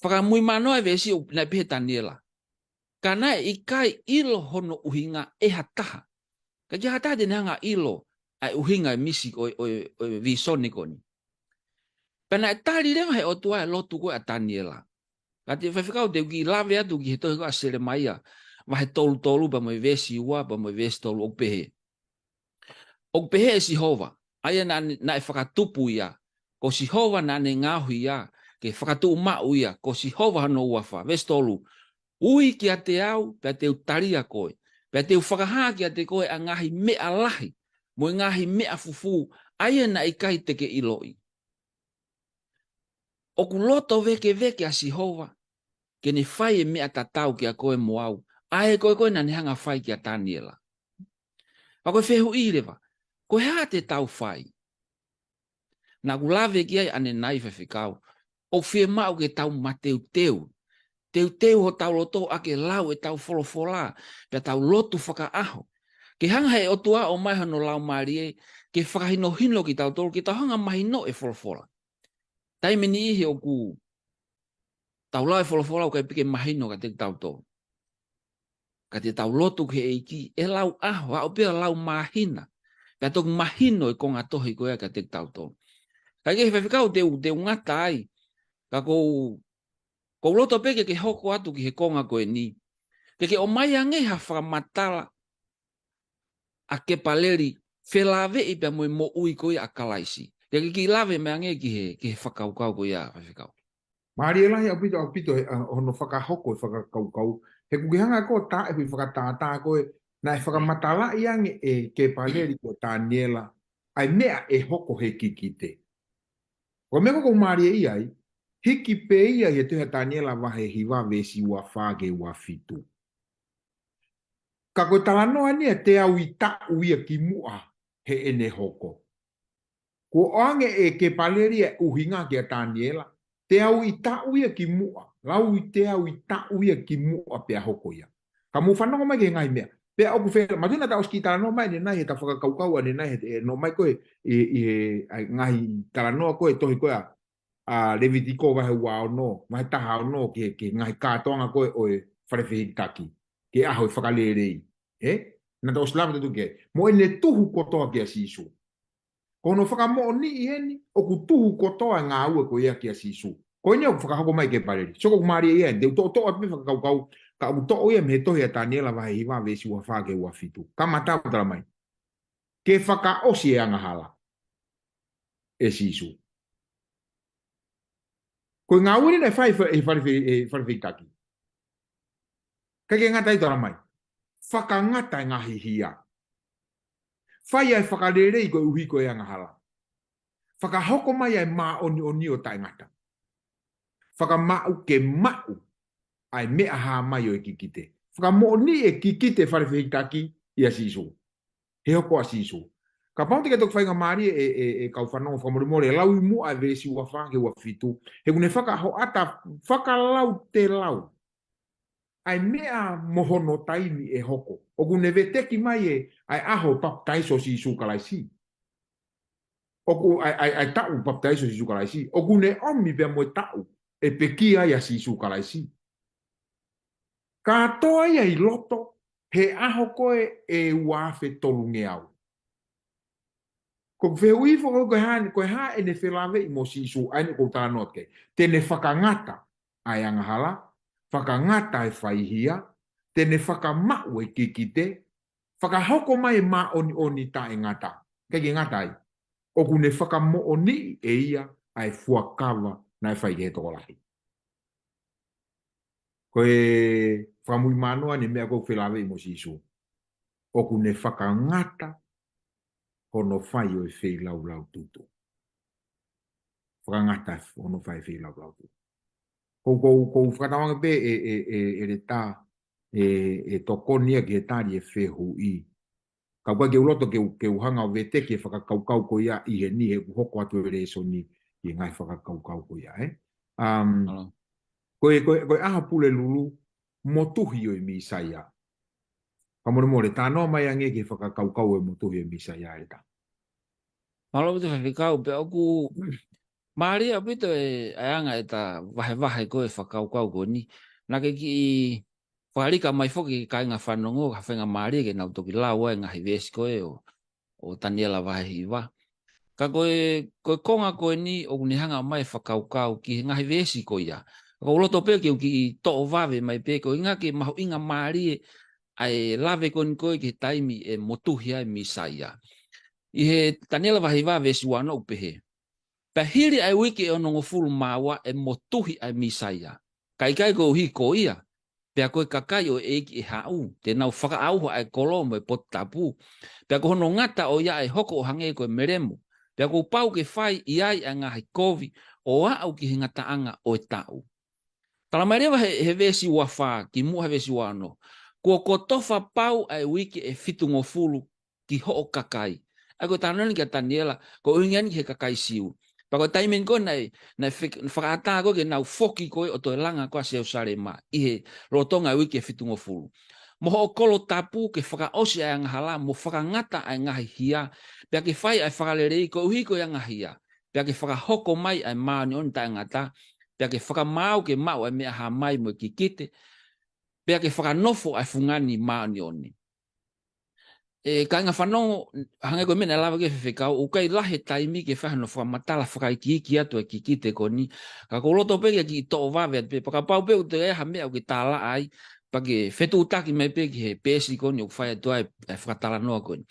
Fakamuimui mai ʻa e veesi ʻo naʻe pehē ʻe Taniela, ka naʻe ʻikai ʻilo hono ʻuhinga ʻe ha taha. ʻIkai ke ʻi ai ha taha te ne hanga ʻo ʻilo ʻa e ʻuhinga e misi ʻo, ʻo, ʻo e vīsone ko eni. Pea naʻe tali leva he ʻOtua e lotu ko ē ʻa Taniela. Ka te faifekau te u kiʻi lave atu ki he tohi ko ē ʻa Selemaia, vahe tolu tolu pea mo e veesi ua pea mo e veesi tolu ʻoku pehē. ʻOku pehē ʻe Sihova, ʻa ia naʻa ne, naʻe fakatupu ia, ko Sihova naʻa ne ngaohi ia, ke fakatuʻumaʻu ia, ko Sihova hono huafa. Veesi tolu, Ui kiate au, pea te u talia koe, pea te u fakahā kiate koe ʻa e ngaahi meʻa lahi, mo e ngaahi meʻa fufū, ʻa ia naʻe ʻikai te ke ʻiloʻi. ʻOku loto vēkeveke ʻa Sihova ke ne fai e meʻa tatau kiate koe mo au, ʻa ē ko ē ko ē naʻa ne hanga ʻo fai kia Taniela. Pea ko e fehuʻi leva, ko e hā te tau fai? Naʻa ku lave ki ai ʻanenai, faifekau, ʻoku fiemaʻu ke tau mateuteu. Teuteu hotau loto ʻaki e lau ʻetau folofola, pea tau lotu fakaʻaho. Ke hanga he ʻOtua ʻo ʻomai hono Laumālie ke fakahinohino kitautolu, ke tau hanga ʻo mahinoʻi e folofola. Taimi ʻe niʻihi ʻoku tau lau e folofola ʻoku ʻikai pē ke mahino kiate kitautolu. Ka te tau lotu ki he ʻEiki, ʻe lau ʻaho, aʻu pē ʻo lau māhina. Pea toki mahino e konga tohi ko ia kiate kitautolu. Kae kehe Faifekau te u, te u ngata ai, ka ʻoku ou, ʻoku ou loto pē ke ke hoko atu ki he konga ko eni. Ke ke ʻomai ange ha fakamatala ʻa Kepaleli felāveʻi pea mo e moʻui ko ia ʻa Kalaisi. Ke ke kiʻi lave mai ange ki he, ki he fakakaukau ko ia Faifekau. Mālie lahi ʻaupito, ʻaupito he, ʻa, hono fakahoko e fakakaukau. He ʻoku ke hanga ʻo taʻe ʻi he fakatātā ko ē, naʻe fakamatalaʻi ange ʻe Kepaleli kia Taniela ʻa e meʻa ʻe hoko he kikite. Ko e meʻa ʻoku ou mālieʻia ai, hiki pē ia ʻi he tohi ʻa Taniela vahe hiva veesi ua fā ki he ua fitu. Ka ko e talanoa eni ʻe teau ʻi taʻu ia ki muʻa heʻene hoko. Kuo ʻoange ʻe Kepaleli e ʻuhinga kia Taniela, teau ʻi taʻu ia ki muʻa, lau ʻi teau ʻi taʻu ia ki muʻa pea hoko ia. Ka mou fanongo mai ki he ngaahi meʻa. Pea ʻoku fē, mātuʻaki naʻa ta ʻosi kiʻi talanoa mai ʻanenai he ta fakakaukau ʻanenai he, he nō mai ko ē ʻi, ʻi he, ʻa e ngaahi talanoa ko ē tohi ko ē ʻa, ʻa Levitiko vahe ua ono, vahe taha ono ki he, ki he ngaahi kātoanga ko ē ʻo e fale fehikitaki, ki he ʻaho e fakalelei. Ē? Naʻa ta ʻosi lava atu ki ai. Mo ʻene tuhu kotoa kia Sīsū. Ko hono fakamoʻoniʻi eni, ʻoku tuhu kotoa e ngāue ko ia kia Sīsū. Ko eni ʻoku fakahoko mai ʻe Kepaleli. So ʻoku mālie ia eni, te u toʻotoʻo atu mei he fakakaukau, ka ʻoku toʻo ia mei he tohi ʻa Taniela vahe hiva veesi ua fā ki he ua fitu. Kamata ʻo tala mai. Ke fakaʻosi e angahala ʻe Sīsū. Ko e ngāue eni naʻe fai fa-, ʻe he fale fe-, ʻe he fale fehikitaki. Kae ʻikai ke ngata ai, tala mai. Fakangata e ngaahi hia. Fai ʻa e fakalelei koeʻuhi ko e angahala. Fakahoko mai ʻa e māʻoniʻoni ʻo taʻengata. Fakamaʻu ke maʻu ʻa e meʻa hā mai ʻo e kikite. Fakamoʻoniʻi e kikite fale fehikitaki ʻia Sīsū. He hoko ʻa Sīsū. Kapau te ke toki faingamālie ʻe, ʻe, ʻe kau fanongo fakamolemole, lau ʻi muʻa e veesi ua fā ki he ua fitu. He ʻoku ne fakahoʻata fakalautelau ʻa e meʻa mo hono taimi ʻe hoko. ʻOku ne veteki mai ʻa e ʻaho papitaiso Sīsū Kalaisi. ʻOku ʻa e, ʻa e, ʻa e taʻu papitaiso Sīsū Kalaisi. ʻOku ne ʻomi pea mo e taʻu ʻe pekia ai ʻa Sīsū Kalaisi. Kātoa ia ʻi loto he ʻaho ko ē ʻe ua afe tolungeau. Ko e fehuʻi foki ko e hā, ko e hā ʻene felāveʻi mo Sīsū, ʻa eni ʻoku ou talanoa ki ai. Te ne fakangata ʻa e angahala, fakangata e faihia, te ne fakamaʻu e kikite, fakahoko mai e māʻoniʻoni taʻengata. ʻIkai ke ngata ai. ʻOku ne fakamoʻoniʻi ʻe ia ʻa e fuakava naʻe fai ki he tokolahi. Ko e fakamuimui mānoa eni e meʻa ʻoku felāveʻi mo Sīsū. ʻOku ne fakangata hono fai ʻo e feilaulau tutu. Fakangata hono fai feilaulau tutu. Ko, ko, ʻoku ou fakatauange pē ʻe, ʻe, ʻe, ʻe Leta, ʻe, ʻe tokoni ia ki he tali e fehuʻi. Ka ʻoku ʻikai ke u loto ke u, ke u hanga ʻo veteki e fakakaukau ko ia ʻi heni he ʻoku hoko atu e lēsoni ʻi he ngaahi fakakaukau ko ia, ē? Um, Mālō. Ko e, ko e, ko e ʻaho Pulelulu, motuhi ʻo e Mīsaia. Fakamolemole, talanoa mai ange ki he fakakaukau ʻo e motuhi ʻo e Mīsaia ʻe ta. Mālō ʻaupito Faifekau, pea ʻoku mālie ʻaupito e, e anga ʻeta vahevahe ko e fakakaukau ko eni. Naʻa ke kiʻi fakalika mai foki ki he kāinga fanongo, ka faingamālie ke nau toki lau ʻa e ngaahi veesi ko ē ʻo, ʻo Taniela vahe hiva. Ka ko e, ko e konga ko eni ʻoku ne hanga mai fakakaukau ki he ngaahi veesi ko ia. Ka ʻoku ou loto pē ke u kiʻi toʻo vave mai pē ko e ʻuhinga ke mahuʻinga mālie ʻa e lave ko eni ko ē ki he taimi ʻe motuhi ai e Mīsaia. ʻI he Taniela vahe hiva veesi ua ono ʻoku pehē. Pea hili ʻa e uike ʻe onongofulu mā ua ʻe motuhi ʻa e Mīsaia. Ka ʻikai koeʻuhi ko ia, pea ko e kakai ʻo e ʻEiki ʻe haʻu, te nau fakaʻauha ʻa e kolo mo e potu tapu. Pea ko hono ngata ʻo ia ʻe hoko ʻo hangē ko e melemo. Pea kuo pau ke fai ʻi ai ʻa e ngaahi kovi ʻo aʻu ki he ngataʻanga ʻo e taʻu. Tala mai leva he, he veesi ua fā, ki muʻa he veesi ua ono. Kuo kotofa pau ʻa e uike ʻe fitungofulu ki hoʻo kakai. ʻA ia ko e talanoa eni kia Taniela, ko e ʻuhinga eni ki he kakai Siu. Pea ko e taimi eni ko ē naʻe, naʻe fek-, fakaʻatā ko ē ke nau foki ko ē ʻo toe langa ko ē ʻa Selusalema ʻi he lolotonga e uike ʻe fitungofulu. Mo hoʻo kolo tapu ke fakaʻosi ʻa e angahala, mo fakangata ʻa e ngaahi hia, pea ke fai ʻa e fakalelei koeʻuhi ko e anga hia, pea ke fakahoko mai ʻa e māʻoniʻoni taʻengata, pea ke fakamaau ke maʻu ʻa e meʻa hā mai mo e kikite, pea ke fakanofo ʻa e fungani māʻoniʻoni. ʻE kāinga fanongo, hangē ko e meʻa naʻe lave ki ai e faifekau, ʻoku ʻikai lahi e taimi ke fai hano fakamatala fakaikiiki atu e kikite ko eni. Ka ʻoku ou loto pē ke kiʻi toʻo vave atu pē, pea kapau pē ʻoku toe ʻi ai ha meʻa ʻoku ke tālaʻa ai, pea ke fetuʻutaki mai pē ki he peesi ko eni ʻoku fai atu ai e fakatalanoa ko eni.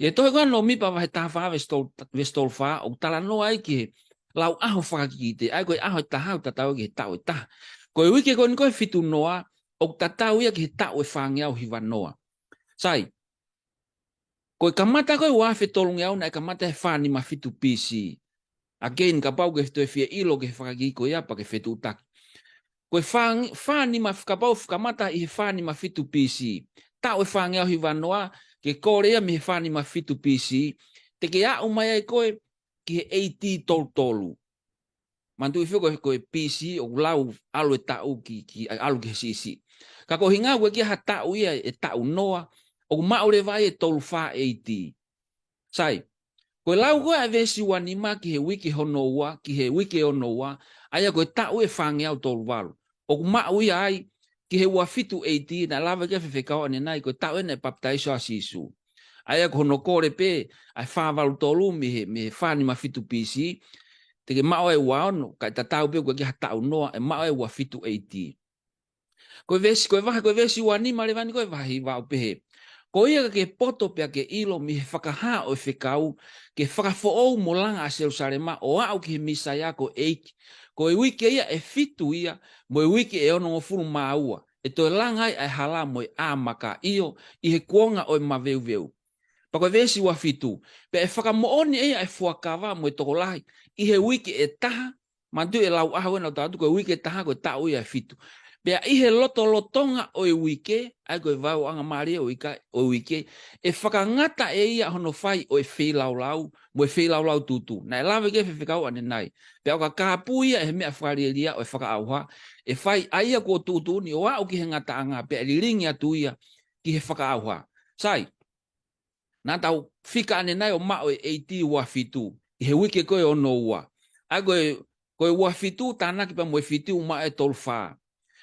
ʻI he tohi ko ē ʻa Lōmipa vahe taha fā veesi tolu, veesi tolu fā, ʻoku talanoa ai ki he lau ʻaho fakakikite, ʻa ia ko e ʻaho ʻe taha ʻoku tatau ki he taʻu ʻe taha. Ko e uike ko eni ko e fitu noa, ʻoku tatau ia ki he taʻu ʻe fāngeau hiva noa. Sai, ko e kamata ko e ua afe tolungeau naʻe kamata he fā nima fitu B C. Again, kapau ʻoku ke toe fie ʻilo ki he fakakikite ko ia pea ke fetuʻutaki. Ko e fā-, fā nima, kapau ʻoku kamata ʻi he fā nima fitu B C. Taʻu ʻe fāngeau hiva noa, ke kole ia mei he fā nima fitu B C. Te ke aʻu mai ai koe ki he A D tolu tolu. Manatuʻi foki ko e, ko e B C ʻoku lau ʻalu e taʻu ki, ki, ʻalu ki he C C. Ka ko e ʻuhinga ʻoku ʻikai ha taʻu ia ʻe taʻu noa, ʻoku maʻu leva ai e tolu fā A D. Sai, ko e lau ko ē ʻa e veesi ua nima ki he uike hono ua, ki he uike ono ua, ʻa ia ko e taʻu ʻe fāngeau tolu valu. ʻOku maʻu ia ai ki he ua fitu A D, naʻe lave ki ai e faifekau ʻanenai, ko e taʻu ʻena ʻe papitaiso ai ʻa Sīsū. ʻA ia ko hono kole pē ʻa e fā valu tolu mei he, mei he fā nima fitu B C, te ke maʻu ai e ua ono, kae tatau pē ʻoku ʻikai ha taʻu noa, ʻe maʻu ai e ua fitu A D. Ko e veesi, ko e vahe, ko e veesi ua nima leva eni ko e vahe hiva ʻoku pehē: Ko ia ka ke poto pea ke ʻilo mei he fakahā ʻo e fekau, ke fakafoʻou mo langa ʻa Selūsalema ʻo aʻu ki he Mīsaia ko e ʻEiki, ko e uike ia ʻe fitu ia, mo e uike ʻe onongofulu mā ua, ʻe toe langa ai ʻa e hala mo e ʻā maka, ʻio, ʻi he kuonga ʻo e maveuveu. Pea ko e veesi ua fitu: Pea ʻe fakamoʻoni ʻe ia ʻa e fuakava mo e tokolahi ʻi he uike ʻe taha. Manatuʻi e lau ʻaho ʻena ʻoku tau atu, ko e uike ʻe taha ko e taʻu ia ʻe fitu. Pea ʻi he lotolotonga ʻo e uike, ʻa ia ko e vaeuaʻanga mālie ʻo e ika-, ʻo e uike, ʻe fakangata ʻe ia hono fai ʻo e feilaulau mo e feilaulau tūtū. Naʻe lave ki ai e faifekau ʻanenai: Pea ʻoka kāpui ia ʻe he meʻa fakalielia ʻo e fakaʻauha, ʻe fai ʻa ia kuo tuʻutuʻuni ʻo aʻu ki he ngataʻanga, pea ʻe lilingi atu ia ki he fakaʻauha. Sai, naʻa tau fika ʻanenai ʻo maʻu e A D ua fitu, ʻi he uike ko e ono ua. ʻA ia ko e, ko e ua fitu tānaki pea mo e fitu ʻo maʻu e tolu fā.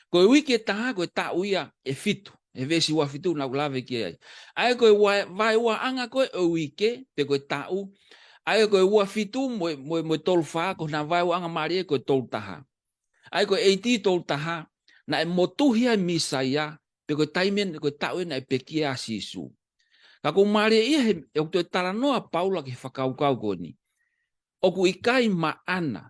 Ko e uike ʻe taha ko e taʻu ia ʻe fitu, he veesi ua fitu naʻa ku lave ki ai. ʻA ia ko e ua-, vaeuaʻanga ko ē ʻo e uike, pe ko e taʻu. ʻA ia ko e ua fitu mo e, mo e, mo e tolu fā, ko hona vaeuaʻanga mālie ko e tolu taha. ʻA ia ko e A D tolu taha, naʻe motuhi ai e Mīsaia, pe ko e taimi ʻena, ko e taʻu ʻena naʻe pekia ai ʻa Sīsū. Ka ʻoku mālie ia he, ʻoku toe talanoa ʻa Paula ki he fakakaukau ko eni. ʻOku ʻikai maʻana.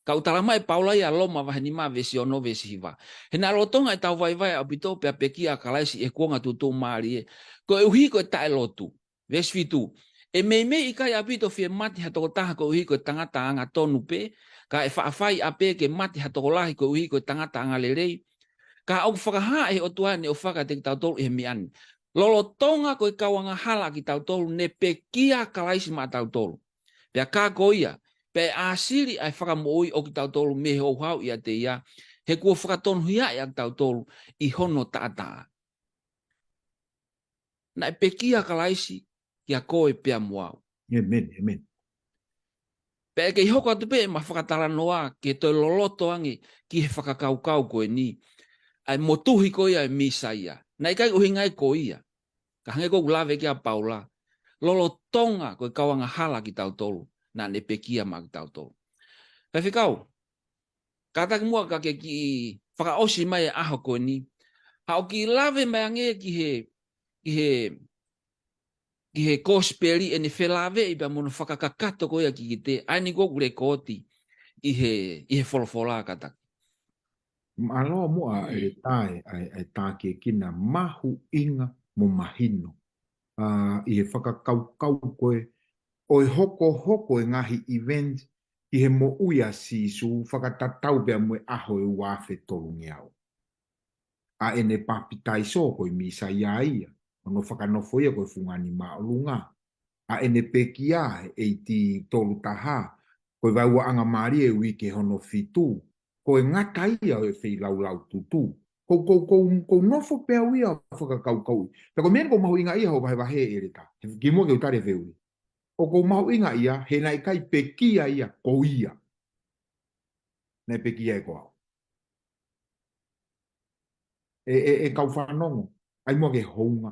Ka ʻoku talamai ʻe Paula ia ʻi Loma vahe nima veesi ono veesi hiva: He naʻe lolotonga ʻetau vaivai ʻaupito pea pekia ʻa Kalaisi ʻi he kuonga tuʻutuʻumālie, koeʻuhi ko e taʻelotu. Veesi fitu: ʻE meimei ʻikai ʻaupito fie mate ha tokotaha koeʻuhi ko e tangata angatonu pē, ka ʻe faʻa fai ʻapē ke mate ha tokolahi koeʻuhi ko e tangata angalelei. Ka ʻoku fakahā ʻe he ʻOtua ʻene ʻofa kiate kitautolu ʻi he meʻa ni. Lolotonga ko e kau angahala kitautolu, ne pekia ʻa Kalaisi maʻatautolu. Pea ka ko ia, pea ʻe ʻāsili ʻa e fakamoʻui ʻo kitautolu mei he houhau ʻiate ia, he kuo fakatonuhiaʻi ʻa kitautolu ʻi hono taʻataʻa. Naʻe pekia ʻa Kalaisi kia koe pea mo au. ʻĒmeni, ʻēmeni. Pea ʻe kei hoko atu pē ʻema fakatalanoa ke toe loloto ange ki he fakakaukau ko eni, ʻa e motuhi ko ia ʻa e Mīsaia. Naʻe ʻikai ʻuhinga ia ko ia. Ka hangē ko ʻeku lave ki ai ʻa Paula, lolotonga ko e kau angahala kitautolu, naʻa ne pekia maʻa kitautolu. Faifekau, kātaki muʻa ka ke kiʻi fakaʻosi mai e ʻaho ko eni, haʻo kiʻi lave mai ange ki he, ki he, ki he kosipeli ʻene felāveʻi pea mo hono fakakakato ko ia ki kikite, ʻa eni ko ʻeku lekooti ʻi he, ʻi he folofola, kātaki. Mālō muʻa ʻEletā e, ʻa e, ʻa e tākiekina mahuʻinga mo mahino. ʻA, ʻi he fakakaukau ko ē, ʻo e hokohoko e ngaahi event ʻi he moʻui ʻa Sīsū fakatatau pea mo e ʻaho ʻe ua afe tolungeau. ʻA ʻene papitaiso ko e Mīsaia ia, hono fakanofo ia ko e fungani māʻolunga. ʻA ʻene pekia he A D tolu taha, ko e vaeuaʻanga mālie e uike hono fitu, ko e ngata ia ʻo e feilaulau tūtū. Ko, ko, ko, ko u nofo pē au ia ʻo fakakaukauʻi. Pea ko e meʻa eni ʻoku mahuʻinga ia hoʻo vahevahe, ʻEletā. He kimuʻa ke u tali e fehuʻi. ʻOku mahuʻinga ia, he naʻe ʻikai pekia ia ko ia. Naʻe pekia ia ko au. ʻE, ʻe, ʻe kau fanongo, ʻai muʻa ke hounga.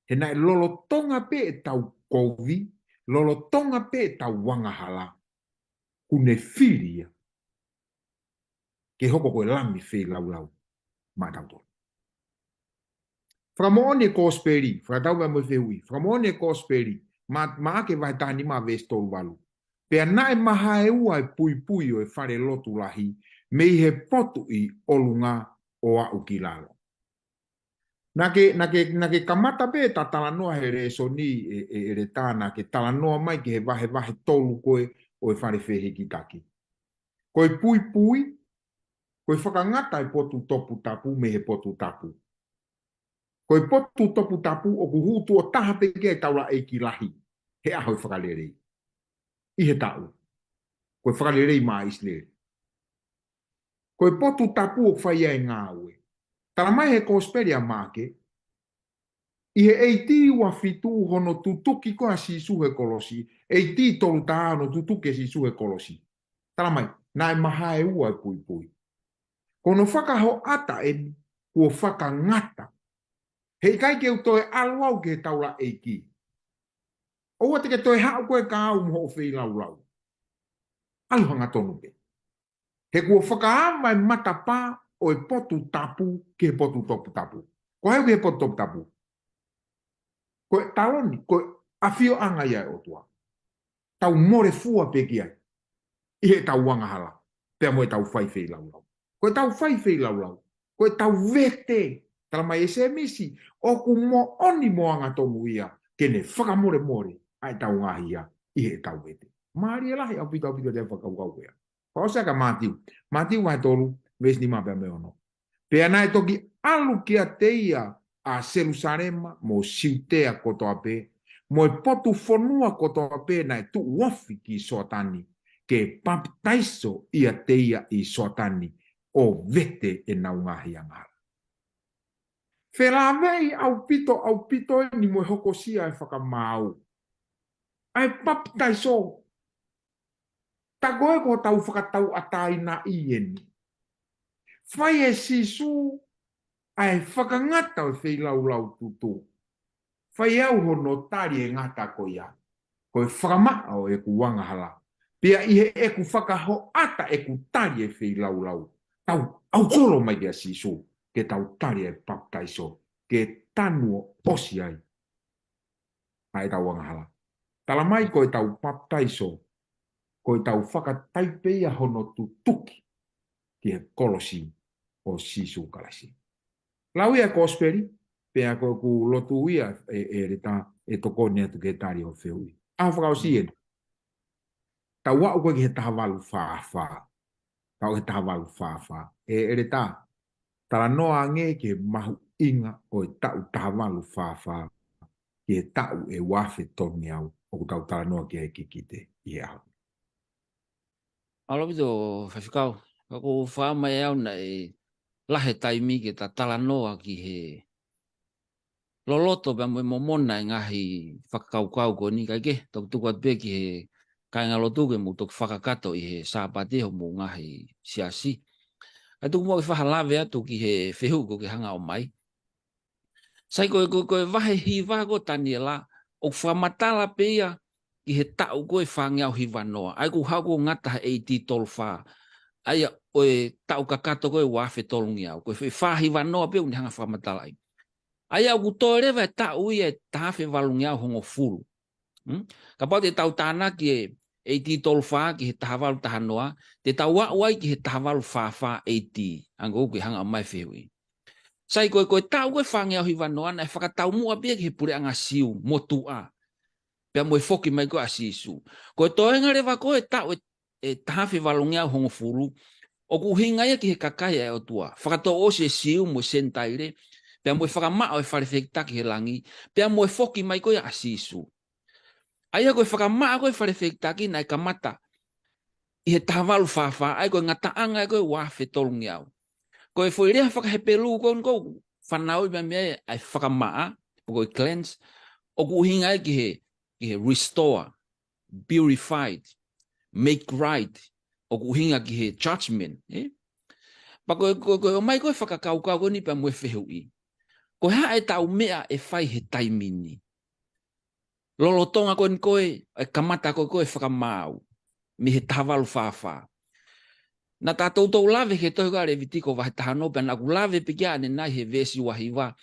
He naʻe lolotonga pē ʻetau kovi, lolotonga pē ʻetau angahala, kuo ne fili ia ke hoko ko e Lami feilaulau maʻatautolu. Fakamoʻoni e Kosipeli, fakatau pea mo e fehuʻi, fakamoʻoni e Kosipeli, Ma-, Maʻake vahe taha nima veesi tolu valu. Pea naʻe mahae ua e puipui ʻo e fale lotu lahi, mei he potu ʻi ʻolunga ʻo aʻu ki lalo. Naʻa ke, naʻa ke, naʻa ke kamata pē ʻeta talanoa he lēsoni ē, ē, ʻEletā, naʻa ke talanoa mai ki he vahevahe tolu ko ē ʻo e fale fehikitaki. Ko e puipui, ko e fakangata e potu toputapu mei he potu tapu. Ko e potu toputapu ʻoku hū tuʻo taha pē ki ai e taulaʻeiki lahi he ʻaho e fakalelei ʻi he taʻu. Ko e fakalelei maʻa ʻIsileli. Ko e potu tapu ʻoku fai ai e ngāue. Tala mai he Kosipeli ʻa Maʻake, ʻi he ʻeiti ua fitu hono tutuki ko ē ʻa Sīsū he kolosi, ʻeiti tolu taha hono tutuki ʻe Sīsū he kolosi. Tala mai, naʻe mahae ua e puipui. Ko hono fakahoʻata eni, kuo fakangata. Heʻikai ke u toe ʻalu au ki he taulaʻeiki. ʻOua te ke toe haʻu koe kia au mo hoʻo feilaulau. ʻAlu hangatonu pē. He kuo fakaava e matapā ʻo e potu tapu ki he potu toputapu. Ko e hā ʻoku ʻi he potu toputapu? Ko e taloni, ko e ʻafioʻanga ia ʻo e ʻOtua. Tau mole fua pē ki ai ʻi heʻetau angahala, pea mo ʻetau fai feilaulau. Ko ʻetau fai feilaulau, ko ʻetau vete, tala mai ʻe Sēmisi, ʻoku moʻoni mo angatonu ia, ke ne fakamolemole ʻa ʻetau ngaahi hia ʻi heʻetau vete. Mālie lahi ʻaupito, ʻaupito ʻete fakakaukau ko ia. Fakaʻosi ʻaki ʻa Mātiu. Mātiu vahe tolu, veesi nima pea mo e ono. Pea naʻe toki ʻalu kiate ia ʻa Selusalema mo Siutea kotoa pē, mo e potu fonua kotoa pē naʻe tuʻu ofi ki Soatani, ke papitaiso ʻiate ia ʻi Soatani, ʻo vete ʻenau ngaahi angahala. Felāveʻi ʻaupito, ʻaupito eni mo e hokosia e fakamaau. ʻA e papitaiso. Tā ko ē ko hotau fakatauʻatāinaʻi eni. Fai ʻe Sīsū ʻa e fakangata ʻo e feilaulau tutu. Fai au hono tali e ngata ko ia. Ko e fakamaʻa ʻo ʻeku angahala. Pea ʻi heʻeku fakahoʻata ʻeku tali e feilaulau. Tau ʻaukolo mai kia Sīsū. Ke tau tali e papitaiso. Ke tanu ʻo ʻosi ai ʻa ʻetau angahala. Tala mai ko ʻetau papitaiso, ko ʻetau fakataipe ia hono tutuki ki he kolosi ʻo Sīsū Kalaisi. Lau ia e Kosipeli, pea ko ʻeku lotu ia ē, ʻEletā, ʻe tokoni atu ke tali hoʻo fehuʻi. ʻAho fakaʻosi eni. Tau aʻu ko ē ki he taha valu fā fā. Tau aʻu ki he taha valu fā fā. Ē, ʻEletā, talanoa ange ki he mahuʻinga ʻo e taʻu taha valu fā fā ki he taʻu ʻe ua afe tolungeau ʻoku tau talanoa ki ai kikite ʻi he ʻaho ni. Mālō ʻaupito, Faifekau. Ka ʻoku ou fakaʻamu mai au naʻe lahi e taimi ke ta talanoa ki he loloto pea mo e momona e ngaahi fakakaukau ko eni, kae kehe, toki tuku atu pē ki he kāingalotu ke mou toki fakakakato ʻi he Sāpate homou ngaahi siasi. Kae tuku muʻa ke fakalave atu ki he fehuʻi ko ē ke hanga ʻo ʻomai. Sai ko e, ko e, ko e vahe hiva ko ē Taniela, ʻoku fakamatala pē ia ki he taʻu ko ē fāngeau hivanoa. ʻA ia ʻoku haʻu ko ē ngata he ʻeiti tolu fā. ʻA ia ʻo e taʻu kakato ko ē ua afe tolungeau. Ko e fā hivanoa pē ʻoku ne hanga fakamatalaʻi. ʻA ia ʻoku toe leva e taʻu ia ʻe taha afe valungeau hongofulu. Hmm? Kapau te tau tānaki e ʻeiti tolu fā ki he taha valu taha noa, te tau aʻu ai ki he taha valu fā fā ʻeiti. Hangē ko ē ʻoku ke hanga ʻo ʻomai e fehuʻi. Sai ko e, ko e taʻu ko ē fāngeau hivanoa naʻe fakataumuʻa pē ia ki he puleʻanga Siu, motuʻa. Pea mo e foki mai ko ē ʻa Sīsū. Ko e toenga leva ko ē taʻu ʻe, ʻe taha afe valungeau hongofulu, ʻoku ʻuhinga ia ki he kakai ʻa e ʻOtua. Fakatouʻosi e Siu mo e Senitaile, pea mo e fakamaʻa ʻo e fale fehikitaki he langi, pea mo e foki mai ko ē ʻa Sīsū. ʻA ia ko e fakamaʻa ko ē fale fehikitaki naʻe kamata ʻi he taha valu fā fā, ʻa ia ko e ngataʻanga ko ē ua afe tolungeau. Ko e foʻi lea faka-Hepelū ko ē ʻoku fanauʻi mai mei ai ʻa e fakamaʻa, pe ko e cleanse, ʻoku ʻuhinga ia ki he, ki he restore, purified, make right, ʻoku ʻuhinga ki he judgment, ē? Pea ko e, ko e, ko e ʻomai ko ē fakakaukau ko eni pea mo e fehuʻi. Ko e hā ʻetau meʻa ʻe fai he taimi ni? Lolotonga ko eni ko ē, ʻe kamata ko ē ko ē fakamaau, mei he taha valu fā fā. Naʻa ta toutou lave ki he tohi ko ē ʻa Levitiko vahe taha ono pea naʻa ku lave pē ki ai ʻanenai he veesi ua hiva.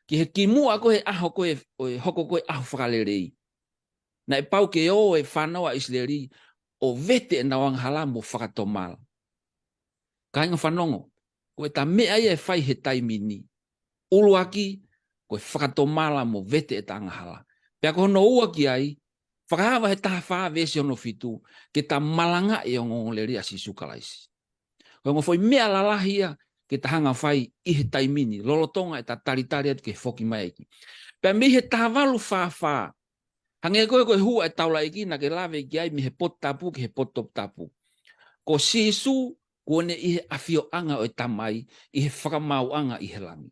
Ki he kimuʻa ko ē he ʻaho ko ē, ʻo e hoko ko ē ʻaho fakalelei. Naʻe pau ke ō e fānau ʻa ʻIsileli, ʻo vete ʻenau angahala mo fakatomala. Kāinga fanongo, ko ʻeta meʻa ia ʻe fai he taimi ni. ʻUluaki, ko e fakatomala mo vete ʻeta angahala. Pea ko hono ua ki ai, Fakahā vahe taha fā veesi hono fitu, ke ta malangaʻi e ongoongolelei ʻa Sīsū Kalaisi. Ko e ongo foʻi meʻa lalahi ia, ke ta hanga fai ʻi he taimi ni, lolotonga ʻeta talitali atu ki he foki mai ʻEiki. Pea mei he taha valu fā fā, hangē ko ē ko e hū ʻa e taulaʻeiki naʻa ke lave ki ai mei he potu tapu ki he potu toputapu. Ko Sīsū, kuo ne ʻi he ʻafioʻanga ʻo e Tamai, ʻi he fakamaauʻanga ʻi he langi.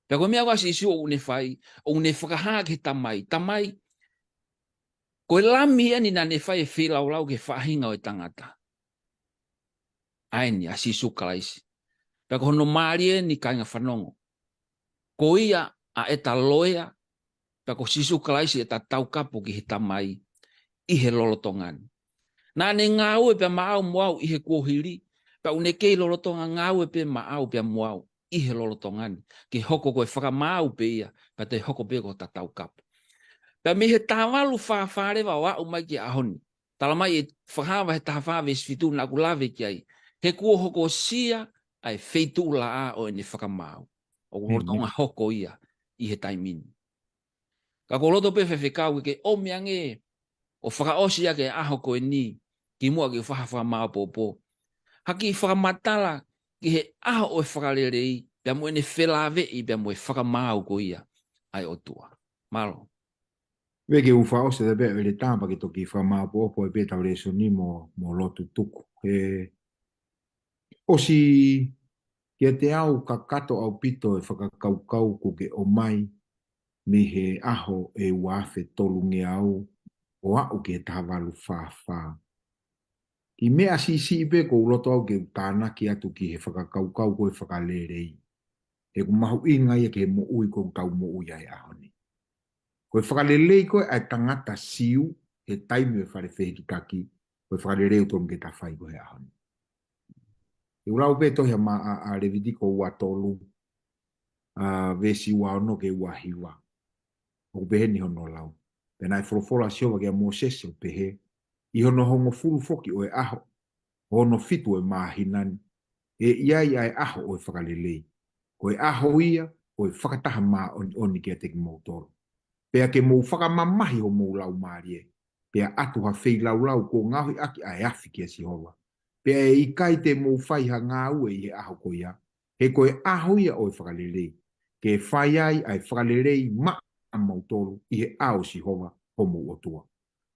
Pea ko e meʻa ko ē ʻa Sīsū ʻoku ne fai, ʻoku ne fakahā ki he Tamai. Tamai, ko e lami eni naʻa ne fai e feilaulau ki he faʻahinga ʻo e tangata. ʻA eni, ʻa Sīsū Kalaisi. Pea ko hono mālie eni kāinga fanongo. Ko ia ʻa ʻeta loea, pea ko Sīsū Kalaisi ʻeta taukapo ki he Tamai, ʻi he lolotonga ni. Naʻa ne ngāue pea maʻau mo au ʻi he kuohili, pea ʻoku ne kei lolotonga ngāue pē maʻau pea mo au ʻi he lolotonga ni. Ke hoko ko e fakamaau pē ia, pea toe hoko pē ko ʻeta taukapo. Pea mei he taha valu fā fā leva ʻo aʻu mai ki he ʻaho ni. Tala mai ʻe Fakahā vahe taha fā veesi fitu naʻa ku lave ki ai. He kuo hokosia ʻa e feituʻulaʻā ʻo ʻene fakamaau. ʻOku lolotonga hoko ia ʻi he taimi ni. Ka ʻoku ou loto pē Faifekau ke ke ʻomi ange ʻo fakaʻosi ʻaki e ʻaho ko eni, kimuʻa ke u fai ha fakamāopoopo. Ha kiʻi fakamatala ki he ʻaho ʻo e fakalelei, pea mo ʻene felāveʻi, pea mo e fakamaau ko ia ʻa e ʻOtua. Mālō. Pea ke u fakaʻosi atu pē ʻEletā pea ke toki fakamāopoopo pē ʻetau lēsoni mo, mo lotu tuku. He ʻosi kiate au kakato ʻaupito e fakakaukau kuo ke ʻomai mei he ʻaho ʻe ua afe tolungeau ʻo aʻu ki he taha valu fā fā. Kiʻi meʻa siʻisiʻi pē ʻoku ou loto au ke u tānaki atu ki he fakakaukau ko e fakalelei. He ʻoku mahuʻinga ia ki he moʻui ʻoku tau moʻui ai he ʻaho ni. Ko e fakalelei ko ē ʻa e tangata Siu, he taimi ʻo e fale fehikitaki, ko e fakalelei ʻoku totonu ke ta fai ko ē he ʻaho ni. Te u lau pē tohi ʻa Ma-, ʻa, ʻa Levitiko ua tolu, ʻa, veesi ua ono ki he ua hiva. ʻOku pehē ni hono lau. Pea naʻe folofola ʻa Sihova kia Mōsese ʻo pehē, ʻI hono hongofulu foki ʻo e ʻaho, hono fitu ʻo e māhina ni, ʻe ʻi ai ʻa e ʻaho ʻo e fakalelei. Ko e ʻaho ia ʻo e fakataha māʻoniʻoni kiate kimoutolu. Pea ke mou fakamamahi homou laumālie, pea ʻatu ha feilaulau kuo ngaohi ʻaki ʻa e afi kia Sihova. Pea ʻe ʻikai te mou fai ha ngāue ʻi he ʻaho ko ia, he ko e ʻaho ia ʻo e fakalelei, ke fai ai ʻa e fakalelei maʻamoutolu ʻi he ʻao ʻo Sihova homou ʻOtua.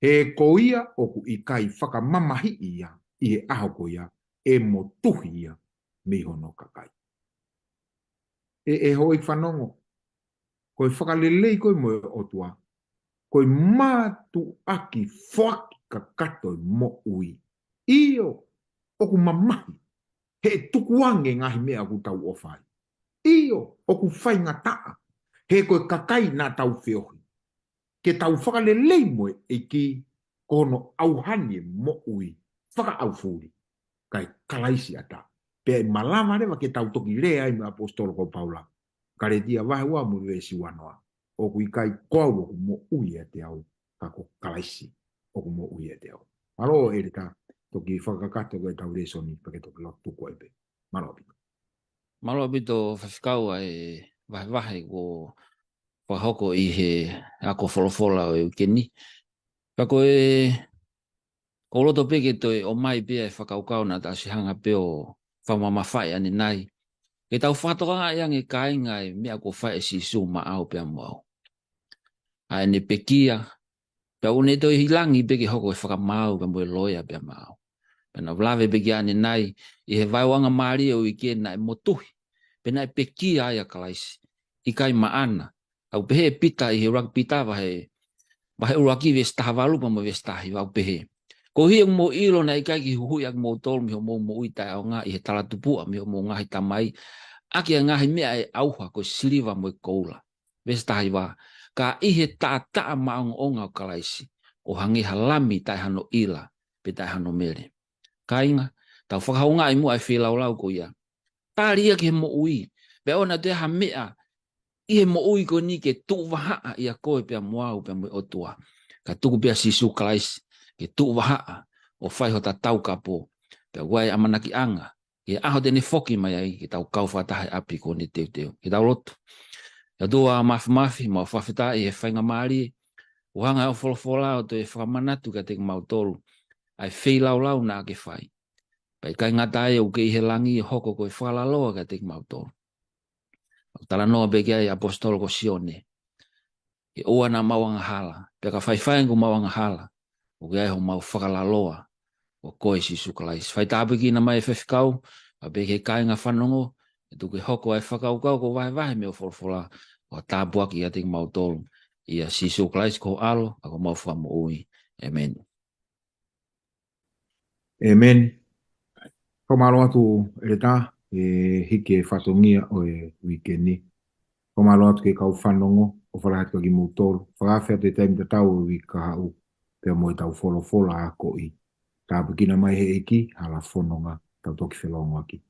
He ko ia ʻoku ʻikai fakamamahiʻi ia ʻi he ʻaho ko ia, ʻe motuhi ia mei hono kakai. ʻE, ʻe houʻeiki fanongo, ko e fakalelei ko ē mo e ʻOtua, ko e mātuʻaki foaki kakato e moʻui. ʻIo, ʻoku mamahi, he ʻe tukuange ngaahi meʻa ʻoku tau ʻofa ai. ʻIo, ʻoku faingataʻa, he ko e kakai naʻa tau feohi. Ke tau fakalelei mo e ʻEiki, ko hono ʻauhani e moʻui fakaʻaufuli, kae Kalaisi ʻatā. Pea ʻe malava leva ke tau toki lea ai mo e ʻaposetolo ko Paula. Kalētia vahe ua mo e veesi ua noa. ʻOku ʻikai ko au ʻoku moʻui ʻiate au, ka ko Kalaisi ʻoku moʻui ʻiate au. Mālō ʻEletā, toki fakakakato ko ʻetau lēsoni, pea ke toki lotu ko ē pē. Mālō ʻaupito. Mālō ʻaupito Faifekau ʻa e vahevahe kuo fakahoko ʻi he ako folofola ʻo e uike ni. Pea ko e, ʻoku ou loto pē ke toe ʻomai pē ʻa e fakakaukau naʻa ta ʻosi hanga pē ʻo fakamamafaʻi ʻanenai. Ke tau fakatokangaʻi ange kāinga e meʻa kuo fai ʻe Sīsū maʻau pea mo au. ʻA ʻene pekia, pea ʻoku ne toe ʻi langi pē ke hoko e fakamaau pea mo e loea pea maʻau. Pea naʻa ku lave pē ki ai ʻanenai, ʻi he vaeuanga mālie ʻo e uike naʻe motuhi, pea naʻe pekia ai ʻa Kalaisi. ʻIkai maʻana, ʻoku pehē ʻe Pita ʻi he ʻuluaki Pita vahe, vahe ʻuluaki veesi taha valu pea mo e veesi taha hiva ʻoku pehē. Koeʻuhi ʻoku mou ʻilo naʻe ʻikai ke huhuʻi ʻa kimoutolu mei hoʻomou moʻui taʻeʻaonga ʻi he talatupuʻa mei hoʻomou ngaahi tamai, ʻaki ʻa e ngaahi meʻa ʻe ʻauha ko e siliva mo e koula. Veesi taha hiva, ka ʻi he taʻataʻa maʻongoʻonga ʻo Kalaisi, ʻo hangē ha lami taʻe hano ʻila, pe taʻe hano mele. Kāinga, tau fakahoungaʻi muʻa e feilaulau ko ia. Tali ia ki he moʻui, pea ʻoua naʻa toe ʻi ai ha meʻa ʻi he moʻui ko eni ke tuʻu vahaʻa ʻia koe pea mo au pea mo e ʻOtua. Ka tuku pē ʻa Sīsū Kalaisi ke tuʻu vahaʻa ʻo fai hota taukapo. Pea ʻoku ʻi ai e ʻamanakiʻanga ki he ʻaho te ne foki mai ai ke tau kau fakataha he ʻapi ko eni teuteu. Ke tau lotu. ʻE ʻOtua Māfimafi, mau fakafetaʻi he faingamālie kuo hanga ʻe hoʻo folofola ʻo toe fakamanatu kiate kimautolu ʻa e feilaulau naʻa ke fai. Pea ʻikai ngata ai, ʻoku ke ʻi he langi ʻo hoko ko e fakalaloa kiate kimautolu. ʻOku talanoa pē ki ai ʻa e ʻaposetolo ko Sione. Ke ʻoua naʻa mau angahala, pea ka faifai kuo mau angahala, ʻoku ʻi ai homau fakalaloa, ko koe Sīsū Kalaisi. Fai tāpuekina mai e faifekau, pea pehē ki he kāinga fanongo, ke tuku ke hoko ʻa e fakakaukau kuo vahevahe mei hoʻo folofola, ʻo tāpuaki kiate kimautolu. ʻIa Sīsū Kalaisi ko ho ʻAlo, ka ko homau Fakamoʻui. ʻĒmeni. ʻĒmeni. Fakamālō atu ʻEletā, ʻi he hiki e fatongia ʻo e uike ni. Fakamālō atu ki he kau fanongo, ʻofa lahi atu kia kimoutolu. Fakaafe atu e taimi tatau ʻo e uike kahaʻu, pea mo e tau folofola akoʻi. Tāpuekina mai he ʻEiki, hala fononga, tau toki felōngoaki.